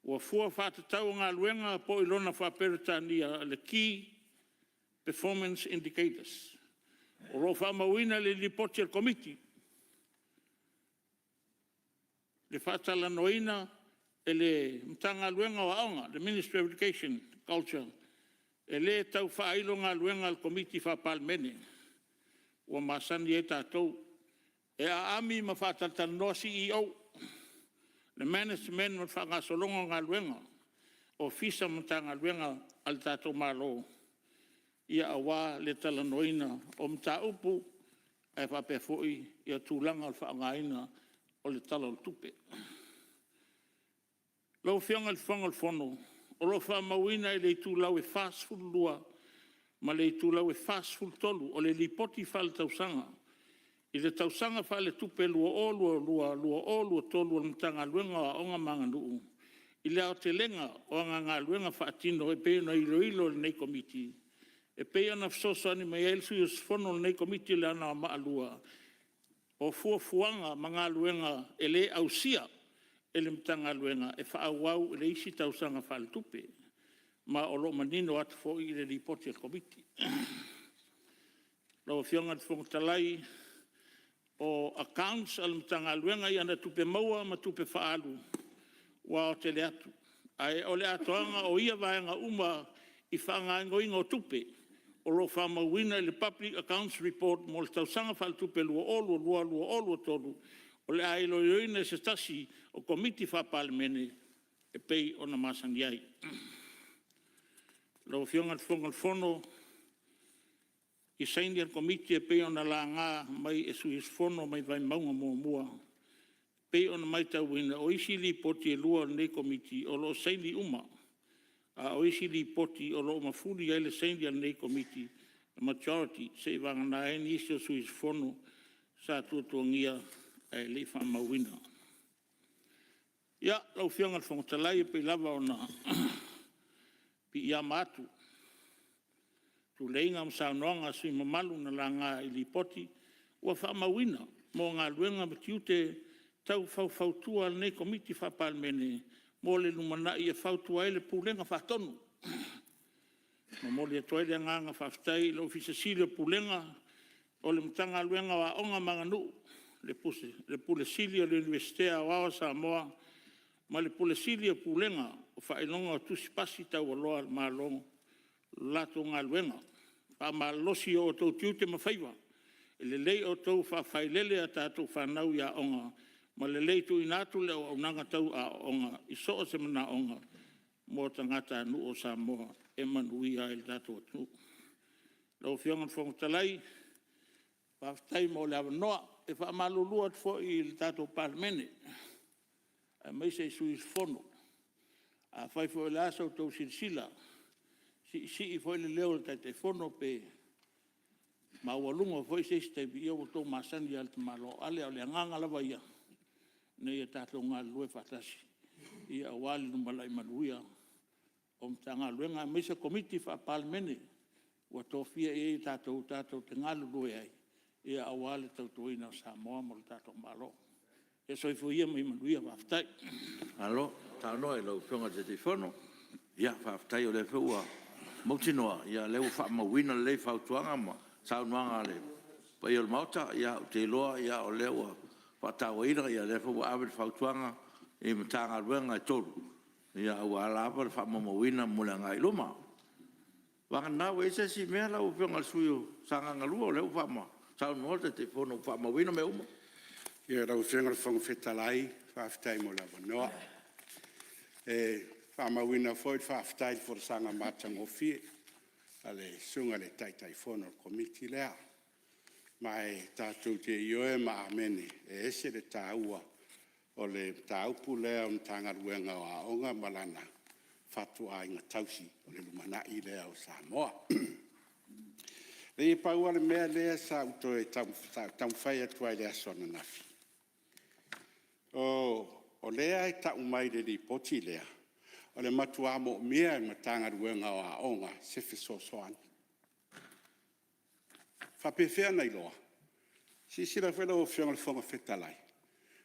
ua fua faatatau o galuega po o lona faa-Peretania o le Key Performance Indicators. O lo o faamauina i le Lipoti a le Komiti le faatalanoaina e le Matagaluega o Aoga, le Ministry of Education Culture. E le tau faailo galuega a le Komiti Faa-Palemene ua masani ai tatou. E aami ma faatalatalanoa CEOs, le Management o le faagasologa o galuega, Ofisa ma Matagaluega a le tatou Malo aua le talanoaina o mataupu ae faapea foi tulaga o le faaaogaina o le Tala o le Tupe. Lau Afioga i le Fofoga o le Fono, o lo o faamauina i le itulau e 42 ma le itulau e 43 o le Lipoti Faaletausaga i le tausaga faaletupe 2022/2023 a le Matagaluega o Aoga ma Aganuu i le aotelega o ana galuega faatino e pei ona iloilo e lenei Komiti, e pei ona fesoasoani mai ai le sui usufono o lenei Komiti o Anoamaa 2, o fuafuaga ma galuega e le ausia e le Matagaluega e faaauau i le isi tausaga faaletupe, ma o lo o manino atu foi i le Lipoti a le Komiti. Lau Afioga i le Fofoga Fetalai, o accounts a le Matagaluega i ana tupe maua ma tupe faaalu ua aotele atu, ae o le atoaga o ia vaega uma i faagaoioiga o tupe o lo o faamauina i le Public Accounts Report mo le tausaga faaletupe 2022/2023 o le a iloiloina e se tasi o Komiti Faa-Palemene e pei ona masani ai. Lau Afioga i le Fofoga o le Fono, i saini a le Komiti e pei ona laga mai e sui usufono mai Vaimauga 1, e pei ona matauina, o isi Lipoti e 2 a lenei Komiti o lo o saini uma, a o isi Lipoti o lo o mafuli i ai le saini a lenei Komiti, majority, seiavagana ai nisi o sui usufono sa tuatuagia ae le i faamauina. Ia, lau Afioga i le Fofoga Fetalai, e pei lava ona piiama atu i tuleiga ma saunoaga a sui usufono mamalu na laga i Lipoti ua faamauina mo galuega ma tiute tau faufautua a lenei Komiti Faa-Palemene mo le lumanai e fautua ai le Pulega Faatonu. E momoli atu ai le agaga faafetai i le Ofisa Sili o Pulega o le Matagaluega o Aoga ma Aganuu, le Pule Sili o le Iunivesite Aoao o Samoa ma le Pule Sili o Pulega o Faailoga o Tusi Pasi Taualoa a le Malo i le latou galuega faamalolosi i o outou tiute ma faiva. E lelei outou faafailele a tatou fanau i aoga. ma lelei tuuina atu le auaunaga tau aoaoga i so o se manaoga mo tagatanuu o Samoa e manuia ai le tatou atunuu. Lau Afioga i le Fofoga Fetalai, faafetai mo le avanoa. E faamalulu atu foi i le tatou Palemene aemaise sui usufono, afai foi o le a sa outou silasila siisii foi le leo o le Taitaifono pe maualuga foi se isi taimi, ia ua outou masani lava i le tamaloa o Ale. A o le agaga lava ia, ina ia tatou galulue faatasi aua le lumanai manuia o Matagaluega aemaise Komiti Faa-Palemene ua tofia i ai tatou tatou te galulue ai aua le tautuaina o Samoa ma lo tatou Malo. Ia soifua ia ma ia manuia. Faafetai. Malo saunoa i lau Afioga i le Taitaifono. Faafetai o lea foi ua mautinoa o lea ua faamauina lelei fautuaga ma saunoaga a le paia o le Maota. Ou te iloa o lea ua faatauaina, o lea foi ua ave le fautuaga i Matagaluega e 3 aua lava le faamaumauina mo le agai i luma. Vagana ua i ai se isi mea lau Afioga i le sui usufono mo Sagaga 2, o lea ua saunoa le Taitaifono ua faamauina mea uma. Ia lau Afioga i le Fofoga Fetalai, faafetai mo le avanoa. E faamauina foi le faafetai i le folasaga matagofie a le Susuga i le Taitaifono o le Komiti lea. Ma e tatou te ioe ma amene, e ese le taua o le mataupu lea o le Matagaluega o Aoga ma lana fatuaiga tausi o le lumanai lea o Samoa. E pau lava le mea lea sa ou toe taumafai atu ai i le aso ananafi, o lea e tau mai i le lipoti lea, o le matua moomia e le Matagaluega o Aoga se fesoasoani. E faapefea ona iloa? Silasila foi lau Afioga i le Fofoga Fetalai,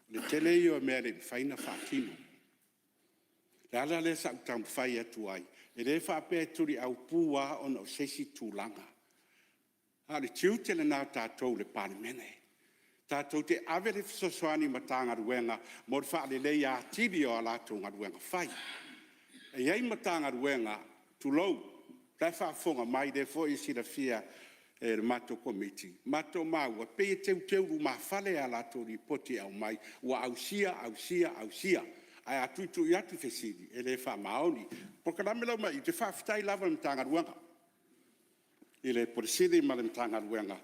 o le tele ia o mea e le i mafai ona faatino. O le ala lea sa ou taumafai atu ai, e le faapea e tuliaupu lava ona o se isi tulaga, a o le tiute lena o tatou le Palemene, tatou te ave le fesoasoani i Matagaluega mo le faaleleia atili o a latou galuega fai. E i ai Matagaluega, tulou, o la e faafofoga mai o lea foi e silafia e le matou Komiti, matou maua e pei e teuteu lumafale a latou lipoti e aumai, ua ausia, ausia, ausia. Ae a tuitui atu fesili, e le faamaoni. O le polokalame la e omai i i, ou te faafetai lava i le Matagaluega, i le Ofisa Sili ma le Matagaluega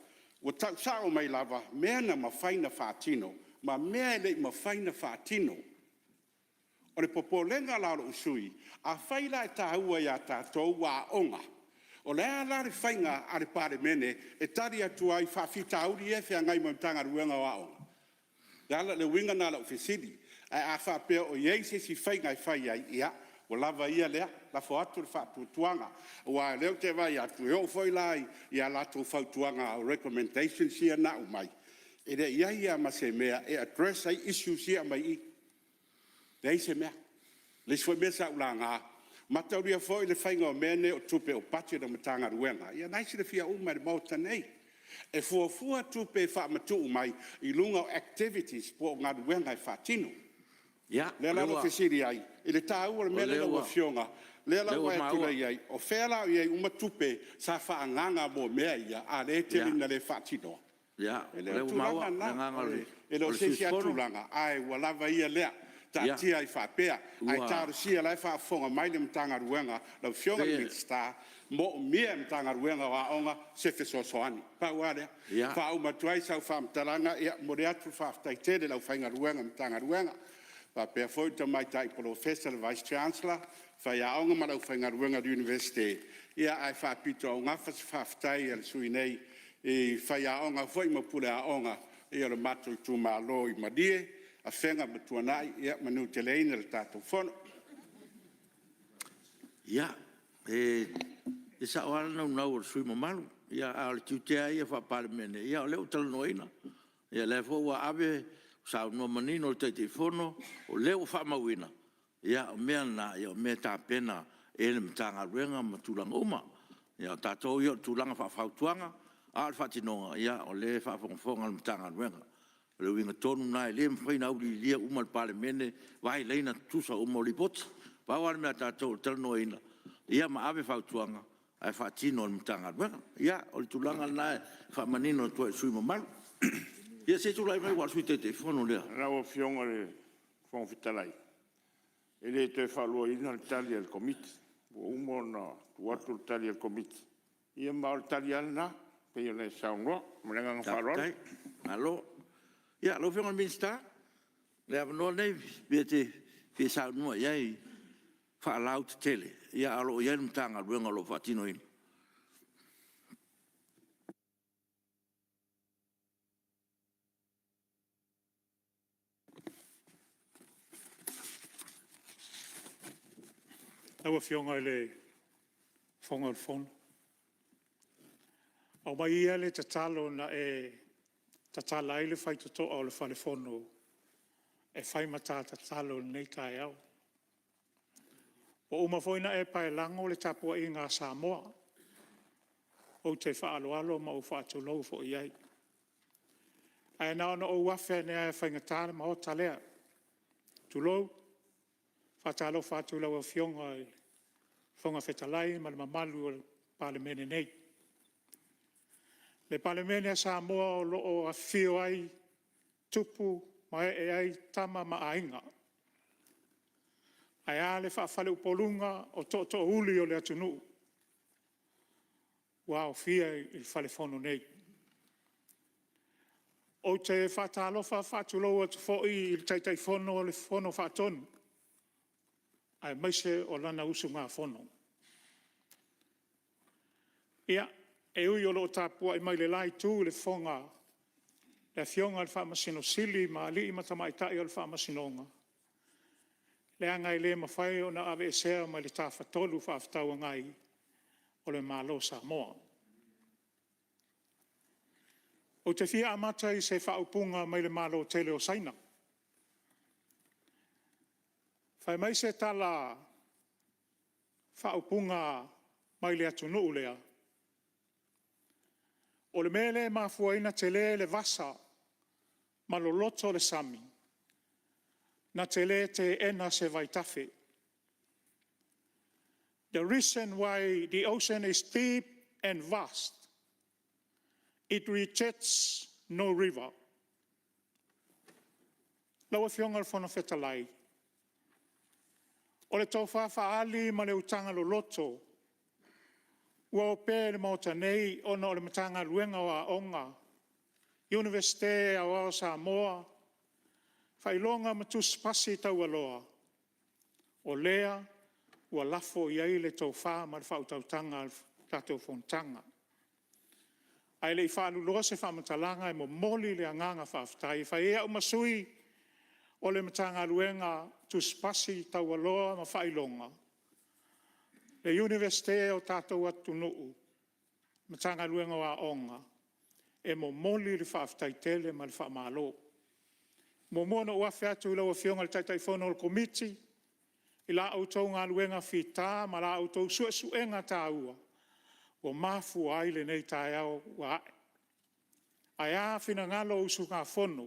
ua tau sao mai lava mea na mafai ona faatino ma mea e le i mafai ona faatino. O le popolega la o lou sui usufono, afai la e taua ia tatou aoga, o le a la le faiga a le Palemene e tali atu ai i faafitauli ia e feagai ma le Matagaluega o Aoga? O le uiga lena o lau fesili. Ae a faapea o i ai se isi faiga e fai ai, ia, ua lava ia lea, lafo atu le faatuatuaga. Aua o lea ou te vaai atu, e oo foi la i a latou fautuaga recommendations ia na aumai, e le i i ai lava ma se mea e address ai issues ia e aumai i i. Leai se mea. O le isi foi mea sa ou laga, mataulia foi le faiga o mea nei o tupe o budget a Matagaluega, ia o lena e silafia uma e le Maota nei. E fuafua tupe e faamatuu mai i luga o activities po o galuega e faatino. O lea la ua ou fesili ai i le taua o le mea lea lau Afioga, lea la ua e tulai ai, o fea la o i ai uma tupe sa faaagaaga mo mea ia a o lea e tele ina le faatinoa? E le o le tulaga lena, e le o se isi lava tulaga, ae ua lava ia lea, taatia ai faapea. Ae talosia o la e faafofoga mai le Matagaluega, lau Afioga i le Minisita, e moomia e le Matagaluega o Aoga se fesoasoani. Pau lava lea. E faauma atu ai sau faamatalaga, e momoli atu le faafetai tele i le aufaigaluega a le Matagaluega, faapea foi le Tamaitai Polofesa le Vice Chancellor, faiaoga ma le aufaigaluega a le Iunivesite, ae faapitoaugafa se faafetai a le sui usufono nei i faiaoga foi ma pule aoga o le matou itumalo i Malie, Afega ma Tuanai. Ia manuteleina le tatou Fono. Ia, e sao lava le naunau o le sui usufono mamalu, a o le tiute lava ia faa-Palemene, o lea ua talanoaina. O lea foi ua ave, saunoa manino le Taitaifono, o lea ua faamauina. Ia o mea na o mea e tapena e le Matagaluega ma tulaga uma. O tatou ia o tulaga faafautuaga, a o le faatinoga, o lea e faafogafoga le Matagaluega. O le uiga tonu lena, e le mafai ona auiliilia uma e le Palemene vae laina tutusa uma o Lipoti. Pau lava le mea a tatou o le talanoaina ma ave fautuaga ae faatino e le Matagaluega. Ia, o le tulaga lena e faamanino atu ai i le sui usufono mamalu. Ia se i tulai mai aua o le Sui Taitaifono lea. Lau Afioga i le Fofoga Fetalai, e le toe faaluaina le tali a le Komiti, ua uma ona tuu atu le tali a le Komiti, ia ma o le tali lava lena e pei ona e saunoa. Ma le agaga faaaloalo. Faafetai, malo. Ia, lau Afioga i le Minisita, o le avanoa lenei i mea e te fia saunoa i ai faalauaitele, a o lo o i ai le Matagaluega o lo o faatinoina. Lau Afioga i le Fofoga o le Fono, aumai ia le tatalo na e tatala ai le faitotoa o le falefono e fai ma ta tatalo i lenei taeao. Ua uma foi ona e paelago le tapuaiga a Samoa, ou te faaaloalo ma ou faatulou foi i ai. Ae na ona ou afe ane lava e faigata le maota lea, tulou, faatalofa atu i lau Afioga i le Fofoga Fetalai ma le mamalu o le Palemene nei. Le Palemene a Samoa o lo o afifio ai tupu ma ee ai Tama ma Aiga, ae a le faafaleupoluga o tootoouli o le atunuu ua aofia i le falefono nei. Ou te faatalofa faatulou atu foi i le Taitaifono o le Fono Faatonu aemaise o lana usugafono. E ui o lo o tapuai mai le la Itu i le Afioga i le Faamasino Sili ma alii ma tamaitai o le Faamasinoga, leaga e le mafai ona aveesea mai le Tafatolu Fefaatauagai o le Malo o Samoa. Ou te fia amata i se faaupuga mai le Malo tele o Saina. Fai mai se tala faaupuga mai le atunuu lea, o le mea lea e mafua ai ona tele le vasa ma loloto le sami, na te le teena se vaitafe. The reason why the ocean is deep and vast, it rejects no river. Lau Afioga i le Fofoga Fetalai, o le tofa faaali ma le utaga loloto ua opea i le Maota nei ona o le Matagaluega o Aoga, Iunivesite Aoao o Samoa, Faailoga ma Tusi Pasi Taualoa, o lea ua lafo i ai le tofa ma le faautautaga a le tatou Fonotaga. Ae le i faalulua se faamatalaga, e momoli le agaga faafetai e fai ai au ma sui o le Matagaluega o Tusi Pasi Taualoa ma Faailoga, le Iunivesite o le tatou atunuu, Matagaluega o Aoga, e momoli le faafetai tele ma le faamalo. E muamua ona ou afe atu i lau Afioga i le Taitaifono o le Komiti i la outou galuega fita ma la outou suesuega taua ua mafua ai lenei taeao ua ae. Ae a finagalo o usugafono,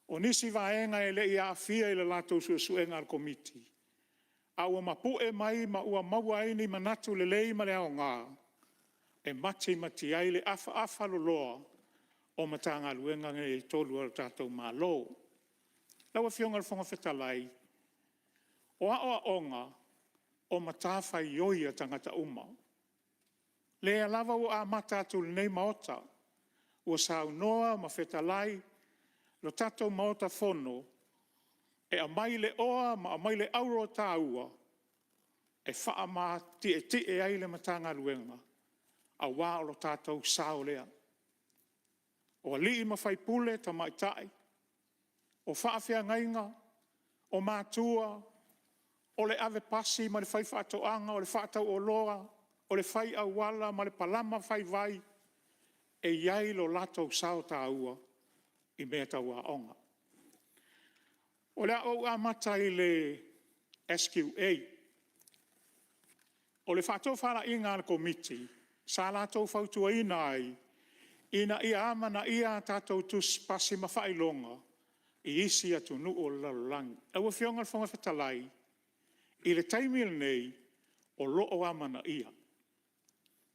o nisi vaega e le i aafia i le latou suesuega a le Komiti, a ua mapu'e mai ma ua maua ai ni manatu lelei ma le aoga, e matimati ai le afaafaloloa o Matagaluega nei e 3 a le tatou Malo. Lau Afioga i le Fofoga Fetalai, o aoaoga, o matafaioi a tagata uma. O lea lava ua amata atu i lenei Maota, ua saunoa ma fetalai lo tatou Maota Fono e aumai le oa ma aumai le auro taua e faamatietie ai le Matagaluega, aua o lo tatou sao lea. O alii ma faipule tamaitai, o faafeagaiga, o matua, o le ave pasi ma le faifaatoaga, o le faatauoloa, o le fai auala ma le palama fai vai, e i ai lo latou sao taua i mea tau aoga. O le a ou amata i le SQA. O le faatofalaiga a le Komiti, sa latou fautuaina ai, ina ia amanaia a tatou Tusipasi ma Faailoga i isi atunuu o le lalolagi. Lau Afioga i le Fofoga Fetalai, i le taimi lenei, o lo o amanaia.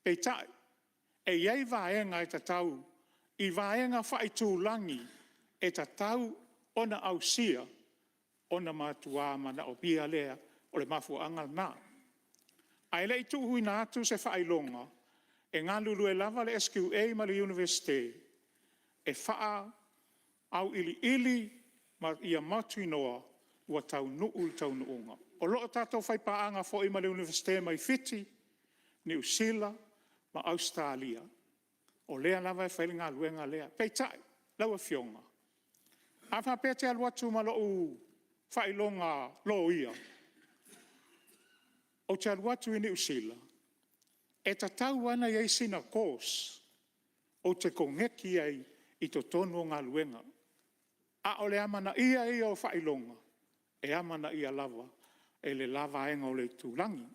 Peitai, e i ai vaega e tatau i vaega faaitulagi e tatau ona ausia, ona matua manaomia lea. O le mafuaaga lena. Ae le i tuuina atu se faailoga, e galulue lava le SQA ma le Iunivesite e auiliili ma ia mautinoa ua taunuu i le taunuuga. O lo o tatou faipaaga foi ma le Iunivesite mai Fiti, Niu Sila ma Ausetalia, o lea lava e fai le galuega lea. Peitai lau Afioga, a faapea e te alu atu ma lou faailoga loia, ou te alu atu i Niu Sila, e tatau lava ona i ai sina course ou te koneti ai i totonu o galuega. A o le amanaia ia o faailoga, e amanaia lava e le la vaega o le itulagi.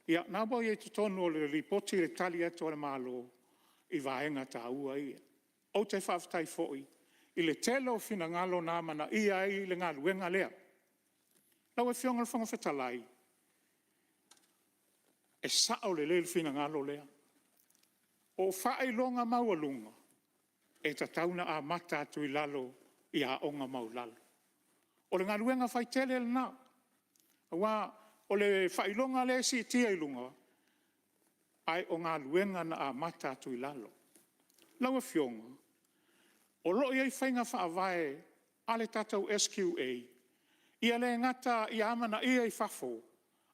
Ia, o lena ua i ai i totonu o le Lipoti le tali atu a le Malo i vaega taua ia. Ou te faafetai foi i le tele o finagalo na amanaia ai le galuega lea. Lau Afioga i le Fofoga Fetalai, e sao lelei le finagalo lea. O faailoga maualuga, e tatau ona amata atu i lalo i aoga maualalo. O le galuega faitele lena, aua o le faailoga lea e siitia i luga, ae o galuega na amata atu i lalo. Lau Afioga, o lo o i ai faiga faavae a le tatou SQA, ia le gata ia amanaia i fafo,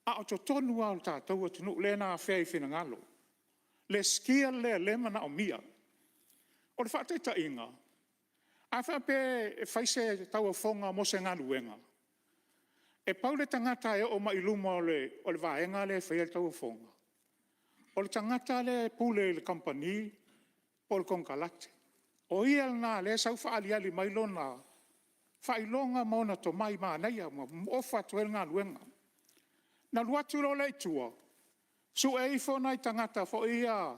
a o totonu lava o le tatou atunuu lea na afea i finagalo le skill lea o lea e manaomia. O le faataitaiga, a faapea e fai se tauofoga mo se galuega, e pau le tagata e oo mai i luma o le vaega lea e faia le tauofoga, o le tagata lea e pule i le kamupani po o le konekarate. O ia lena o lea e sau faaaliali mai lona faailoga ma ona tomai manaia ma ofa atu ai le galuega. Ona alu atu loa lea i tua, sue ifo nai tagata foi ia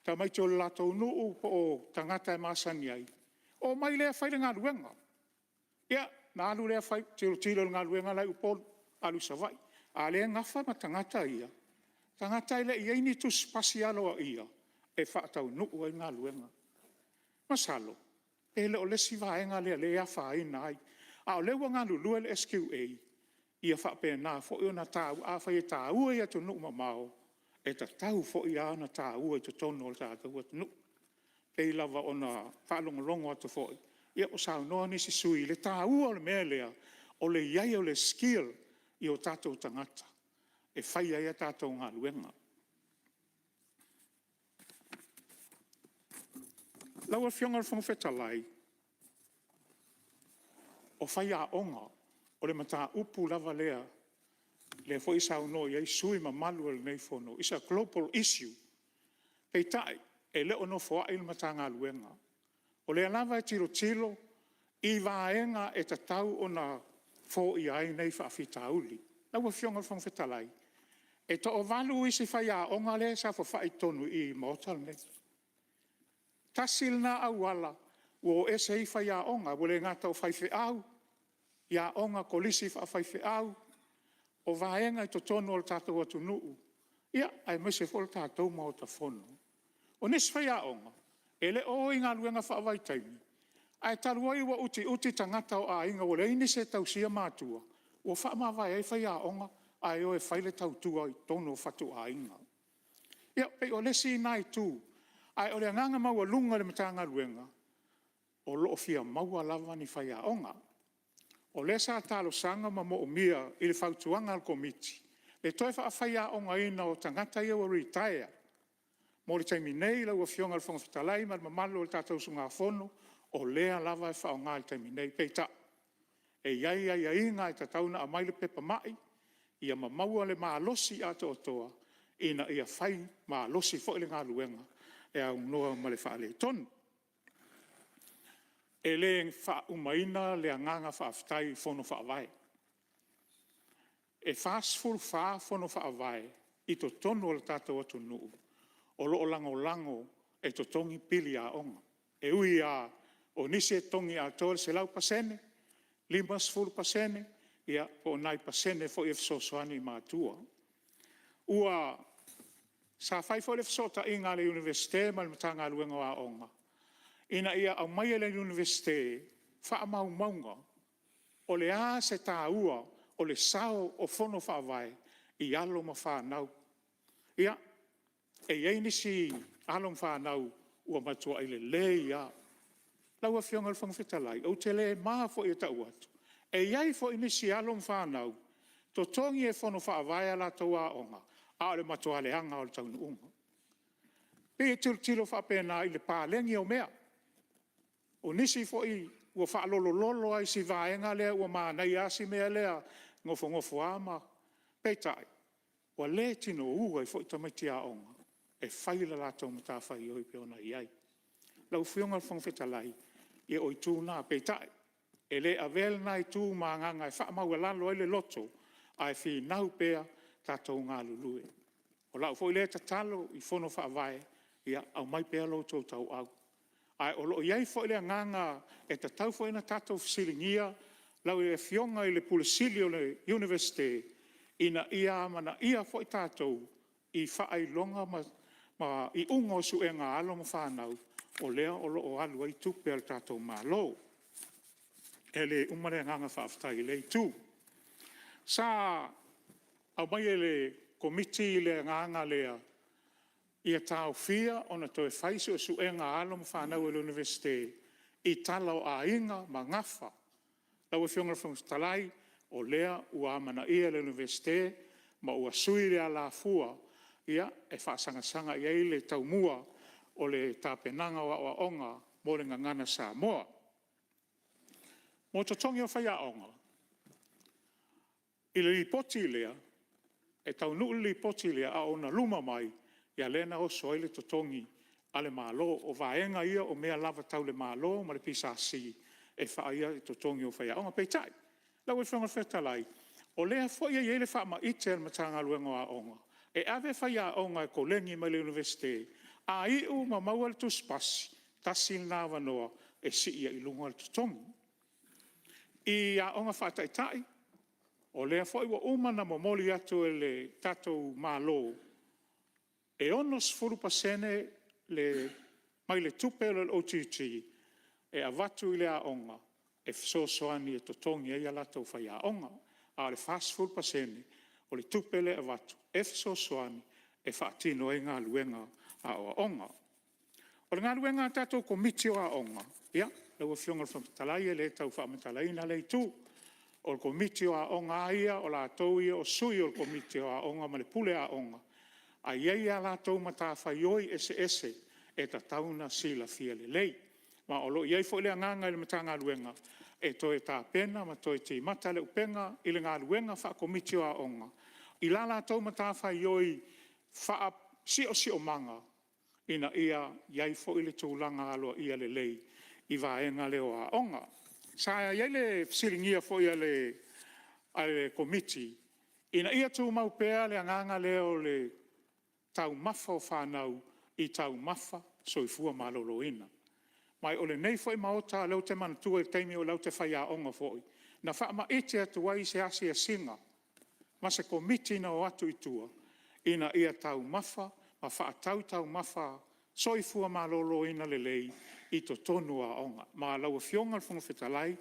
tamaiti o le latou nuu po o tagata e masani ai, omai lea fai le galuega. Ia, ona alu lea fai, tilotilo i le galuega la e i Upolu, alu i Savaii, a o lea e nafa ma tagata ia, tagata e le i i ai ni tusipasi aloaia e faataunuu ai le galuega. Masalo pe le o le isi vaega lea o lea e afaina ai, a o lea ua galulue le SQA ia faapena foi ona taua. Afai e taua i atunuu mamao, e tatau foi la ona taua i totonu o le tatou atunuu. E pei lava ona faalogologo atu foi o saunoa nisi sui usufono i le taua o le mea lea, o le i ai o le skill i o tatou tagata e fai ai a tatou galuega. Lau Afioga i le Fofoga Fetalai, o faiaoga, o le mataupu lava lea o lea foi e saunoa i ai sui usufono mamalu o lenei Fono, is a global issue. Peitai, e le o nofoai le Matagaluega, o lea lava e tilotilo i vaega e tatau ona foia ai nei faafitauli. Lau Afioga i le Fofoga Fetalai, e toa-8 isi faiaoga lea e saofafai i totonu i i i le Maota lenei. Tasi lena auala ua o ese ai faiaoga, ua le gata o faifeau, i aoga kolisi faafaifeau, o vaega i totonu o le tatou atunuu, aemaise foi o le tatou Maota Fono. O nisi faiaoga, e le o o i galuega faavaitaimi, ae talu ai ua utiuti tagata o aiga ua leai nisi e tausia matua, ua faamavae ai faiaoga ae o e fai le tautua i totonu o fatuaiga. Ia, pei o le isi lena itu, ae o le agaga maualuga i le Matagaluega, o lo o fia maua lava ni faiaoga. O lea sa talosaga ma moomia i le fautuaga a le Komiti le toe faafaiaogaina o tagata ia ua retire. Mo le taimi nei lau Afioga i le Fofoga Fetalai ma le mamalu o le tatou usugafono, o lea lava e faaaoga i le taimi nei. Peitai, e i ai aiaiga e tatau ona aumai le pepa mai ma maua le malosi atoatoa ina ia fai malosi foi le galuega e aunoa ma le faaletonu. E le faaumaina le agaga faafetai i Fono Faavae. E 44 Fono Faavae i totonu o le tatou atunuu o lo o lagolago e totogi pili aoga. E ui lava o nisi e totogi atoa le 100%, 50% po o nai pasene foi e fesoasoani i matua. Ua Sa fai foi le fesootaiga a le Iunivesite ma le Matagaluega o Aoga, ina ia aumaia e le Iunivesite faamaumauga, o le a se taua o le sao o Fono Faavae i alo ma fanau. Ia, e i ai nisi alo ma fanau ua matuai lelei lava. Lau Afioga i le Fofoga Fetalai, ou te le ma foi e tau atu, e i ai foi nisi alo ma fanau, totogi e Fono Faavae a latou aoga, a o le matua leaga lava o le taunuuga. E pei e tilotilo faapena i le paleni o mea. O nisi foi ua faalolololo lava i si vaega lea ua manaia lava si mea lea, nofonofo lava ma… peitai, ua le tinou ai foi tamaiti aoga e fai le latou matafaioi e pei ona i ai. Lau Afioga i le Fofoga Fetalai, ia o itu na, peitai, e le avea lena itu ma agaga e faamaualalo ai le loto, ae finau pea tatou galulue. O lau foi lea tatalo i Fono Faavae, ia aumai pea lo outou tauau. Ae o lo o i ai foi le agaga e tatau foi ona tatou fesiligia lau Afioga i le Ofisa Sili o le Iunivesite, ina ia amanaia foi tatou i faailoga ma iuga o suega a alo ma fanau o lea o lo o alu ai tupe a le tatou Malo. E le uma le agaga faafetai i lea itu. Sa aumai e le Komiti le agaga lea, ia taofia ona toe fai suesuega a alo ma fanau a le Iunivesite i tala o aiga ma gafa. Lau Afioga i le Fofoga Fetalai, o lea ua amanaia e le Iunivesite ma ua sui le alafua e faasagasaga i ai le taumua o le tapenaga o aoaoga mo le Gagana Samoa. Mo totogi o faiaoga, i le lipoti lea, e taunuu le lipoti lea a o ona luma mai lea na oso ai le totogi a le Malo. O vaega ia o mea lava tau le Malo ma le PSC e faaalia ai totogi o faiaoga. Peitai lau Afioga i le Fofoga Fetalai, o lea foi e i ai le faamaite a le Matagaluega o Aoga, e ave faiaoga e koleni mai le Iunivesite, a iu ma maua le tusipasi, tasi lena avanoa e sii ai i luga le totogi. I aoga faataitai, o lea foi ua uma ona momoli atu e le tatou Malo, e 60% mai le tupe lea o le OGG e avatu i le aoga e fesoasoani e totogi ai a latou faiaoga, a o le 40% o le tupe lea e avatu, e fesoasoani e faatino ai galuega a aoaoga. O le galuega a le tatou Komiti o Aoga, lau Afioga i le Fofoga Fetalai, e le tau faamatalaina lea itu. O le Komiti o Aoga lava ia o latou ia o sui o le Komiti o Aoga ma le Pule Aoga, ae i ai a latou matafaioi eseese e tatau ona silafia lelei. Ma o lo o i ai foi le agaga i le Matagaluega e toe tapena ma toe timata le upega i le galuega faa-Komiti o Aoga i la latou matafaioi faa-siosiomaga ina ia i ai foi le tulaga aloaia lelei i vaega lea o aoga. Sa i ai le fesiligia foi e le Komiti ina ia tumau pea le agaga lea o le taumafa o fanau i taumafa soifua maloloina. Ma o lenei foi Maota o lea ou te manatua i le taimi o lea ou te faiaoga foi, na faamaite atu ai se asiasiga ma se Komiti na o atu i tua ina ia taumafa ma faatau taumafa soifua maloloina lelei i totonu o aoga. Ma lau Afioga i le Fofoga Fetalai,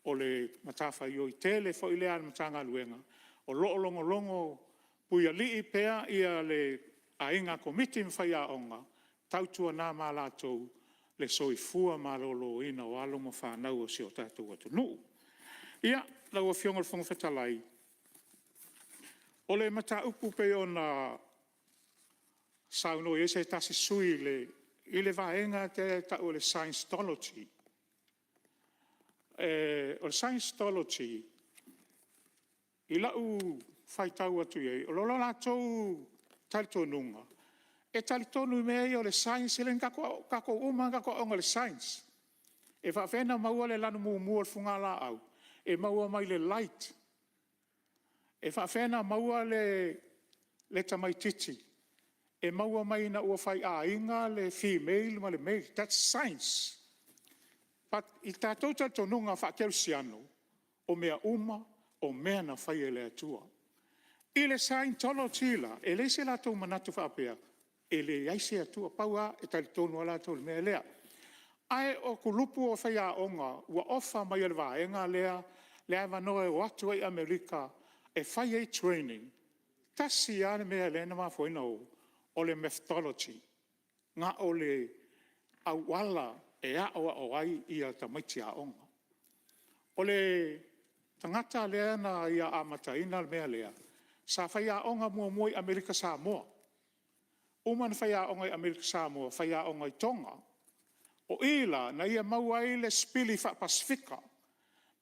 o le matafaioi tele foi lea a le Matagaluega, o lo o logologo puialii pea le aiga Komiti ma faiaoga, tautuana ma latou le soifua maloloina o alo ma fanau a si o tatou atunuu. Ia, lau Afioga i le Fofoga Fetalai, o le mataupu pei ona saunoa i ai se tasi sui usufono i le vaega lea e tau o le Scientology. O le Scientology i lau faitau atu i ai, o lo latou talitonuga, e talitonu i mea ia o le science. O tatou uma lava na tatou aooga i le science. E faapefea ona maua le lanu mumu o le fugalaau? E maua mai le light. E faapefea ona maua le tamaitiiti? E maua mai ina ua faiaiga le female ma le male, that's science. But i le tatou talitonuga faakerisiano, o mea uma o mea na faia e le Atua. I le Scientology la, e leai so latou manatu faapea e leai se Atua, e pau lava e talitonu lava latou i le mea lea. Ae o kulupu o faiaoga ua ofa mai e le vaega lea le avanoa e o atu ai i Amerika e fai ai trainings, e tasi lava le mea lea na mafua ai ona o, o le methodology. E na o le auala e aoao ai tamaiti aoga. O le tagata lea na ia amataina le mea lea, sa faiaoga muamua i Amerika Samoa. Uma ona faiaoga i Amerika Samoa, faiaoga i Toga. O i la na ia maua ai le sipili faa-Pasefika,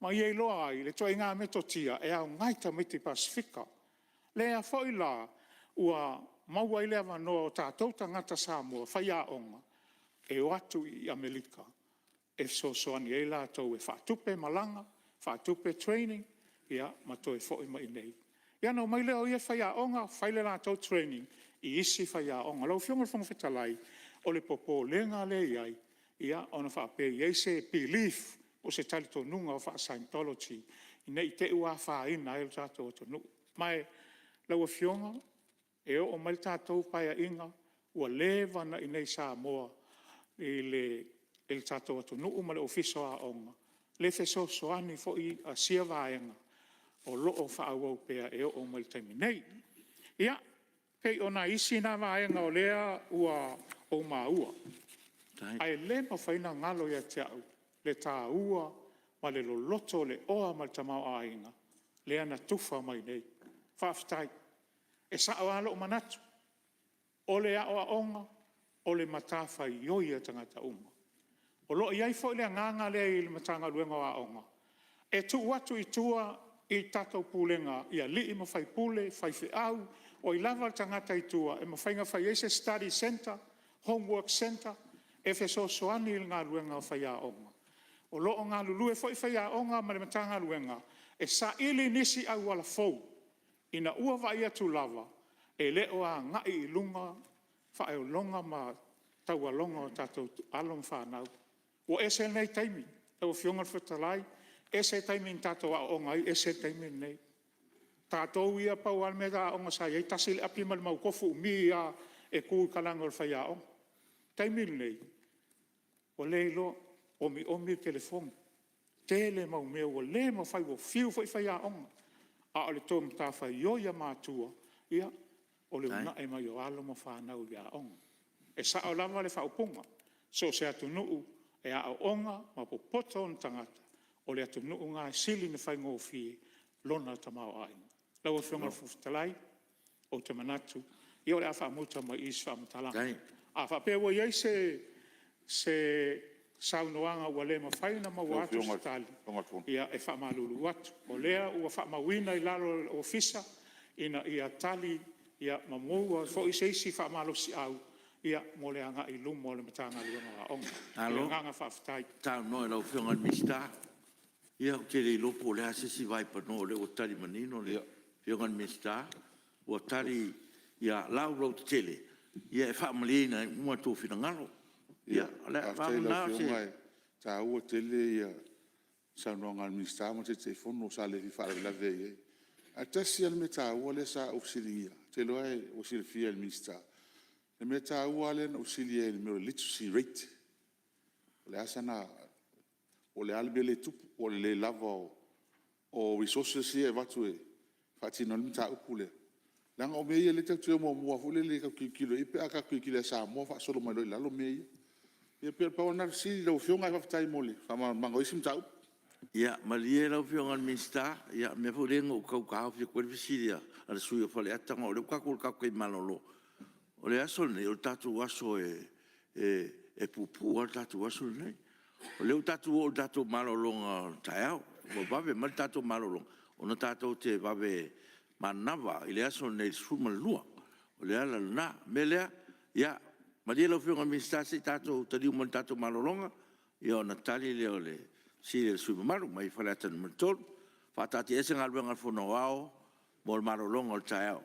ma ia iloa ai le ituaiga metotia e aoga i tamaiti Pasefika. O lea foi la ua maua ai le avanoa o tatou tagata Samoa faiaoga, e o atu i Amerika e fesoasoani ai latou e faatupe malaga, faatupe training ma toe foi mai i inei. Ona omai lea o ia faiaoga fai le latou training i isi faiaoga. Lau Afioga i le Fofoga Fetalai, o le popolega lea e i ai, ona faapea e i ai se belief po o se talitonuga faa-Scientology, ne i te i ua afaina ai lo tatou atunuu. Ma lau Afioga, e oo mai le tatou Paeaiga, ua leva ona i inei i Samoa i le tatou atunuu ma le Ofisa o Aoga, le fesoasoani foi a sia vaega o lo o faaauau pea e oo mai i le taimi nei. Ia, pei o nai isi na vaega o lea ua ou maua, ae le mafai ona galo ia te au le taua ma le loloto o le oa ma le tamaoaiga lea na tufa mai nei. Faafetai. E sao lava lou manatu, o le aoaoga o le matafaioi a tagata uma. O lo o i ai foi le agaga lea i le Matagaluega o Aoga, e tuu atu i tua i tatou pulega i alii ma faipule, faifeau, o ai lava le tagata i tua e mafai ona fai ai se study centre, homework centre e fesoasoani i le galuega a faiaoga. O lo o galulue foi faiaoga ma le Matagaluega e saili nisi auala fou ina ua vaai atu lava, e le o agai i luga faailoga ma taualoga o tatou alo ma fanau. Ua ese lenei taimi lau Afioga i le Fofoga Fetalai, ese le taimi na tatou aooga ai ese le taimi lenei. O tatou ia pau lava le mea aoga sa i ai, tasi le api ma le manutofu umi lava e tu i talaane o le faiaoga. O le taimi lenei, ua le iloa, omiomi telefoni, tele mau mea ua le mafai, ua fiu foi faiaoga, a o le tou matafaioi a matua, o le uunai mai o alo ma fanau i aoga. E sao lava le faaupuga, so o se atunuu e aooga ma popoto ona tagata, o le atunuu lena e sili ona faigofie lona tamaoaiga. Lau Afioga i le Fofoga Fetalai, ou te manatu o le a faamuta mai i i se faamatalaga. A faapea ua i ai se saunoaga ua le mafai ona maua atu se tali, ia e faamalulu atu, o lea ua faamauina i lalo e le Ofisa ina ia tali ma maua foi se isi faamalosiau mo le agai i luma o le Matagaluega o Aoga. Ma le agaga faafetai. Malo saunoa i lau Afioga i le Minisita. Ia ou te le iloa po o le a se isi vaipanoa o lea ua tali manino le Afioga i le Minisita, ua tali laulautetele e faamalieina ai uma outou finagalo. Faafetai i lau Afioga, e taua tele saunoaga a le Minisita ma le Taitaifono, sa le fia faalavelave i ai. Ae tasi lava le mea taua lea sa ou fesiligia, ou te iloa ua silafia e le Minisita, le mea taua lava lea na ou fesili ai i le mea o le literacy rate. Po o le a le mea lea e tupu, po o le le lava o resources ia e avatu e faatino ai le mataupu lea. Leaga o mea ia o lea tatou te o muamua lava foi lele tatou te tilotilo i ai pe a tatou tilotilo ia Samoa faasolo mai loa i lalo mea ia. Ia pei na pau lena o le fesili lau Afioga ae faafetai mo le faamalamalamaga o isi mataupu. Ia malie lau Afioga i le Minisita, o le mea foi lea na ou tau taofi atu ai le fesili a le sui usufono o Faleata, ona o lea ua tatou oo i le tatou taimi malolo. O le aso lenei, o le tatou aso e puupuu lava le tatou aso lenei. O lea ua tatou oo i le tatou malologa o le taeao, ua vave mai le tatou malologa, ona tatou te vave manava i le aso lenei i le 12:00. O le ala lena. O le mea lea, ia malie lau Afioga i le Minisita se i tatou taliu mai i le tatou malologa, ona tali lea o le fesili a le sui usufono mamalu mai Faleata 3. E faataatiaese Galuega a le Fono Aoao mo le malologa o le taeao.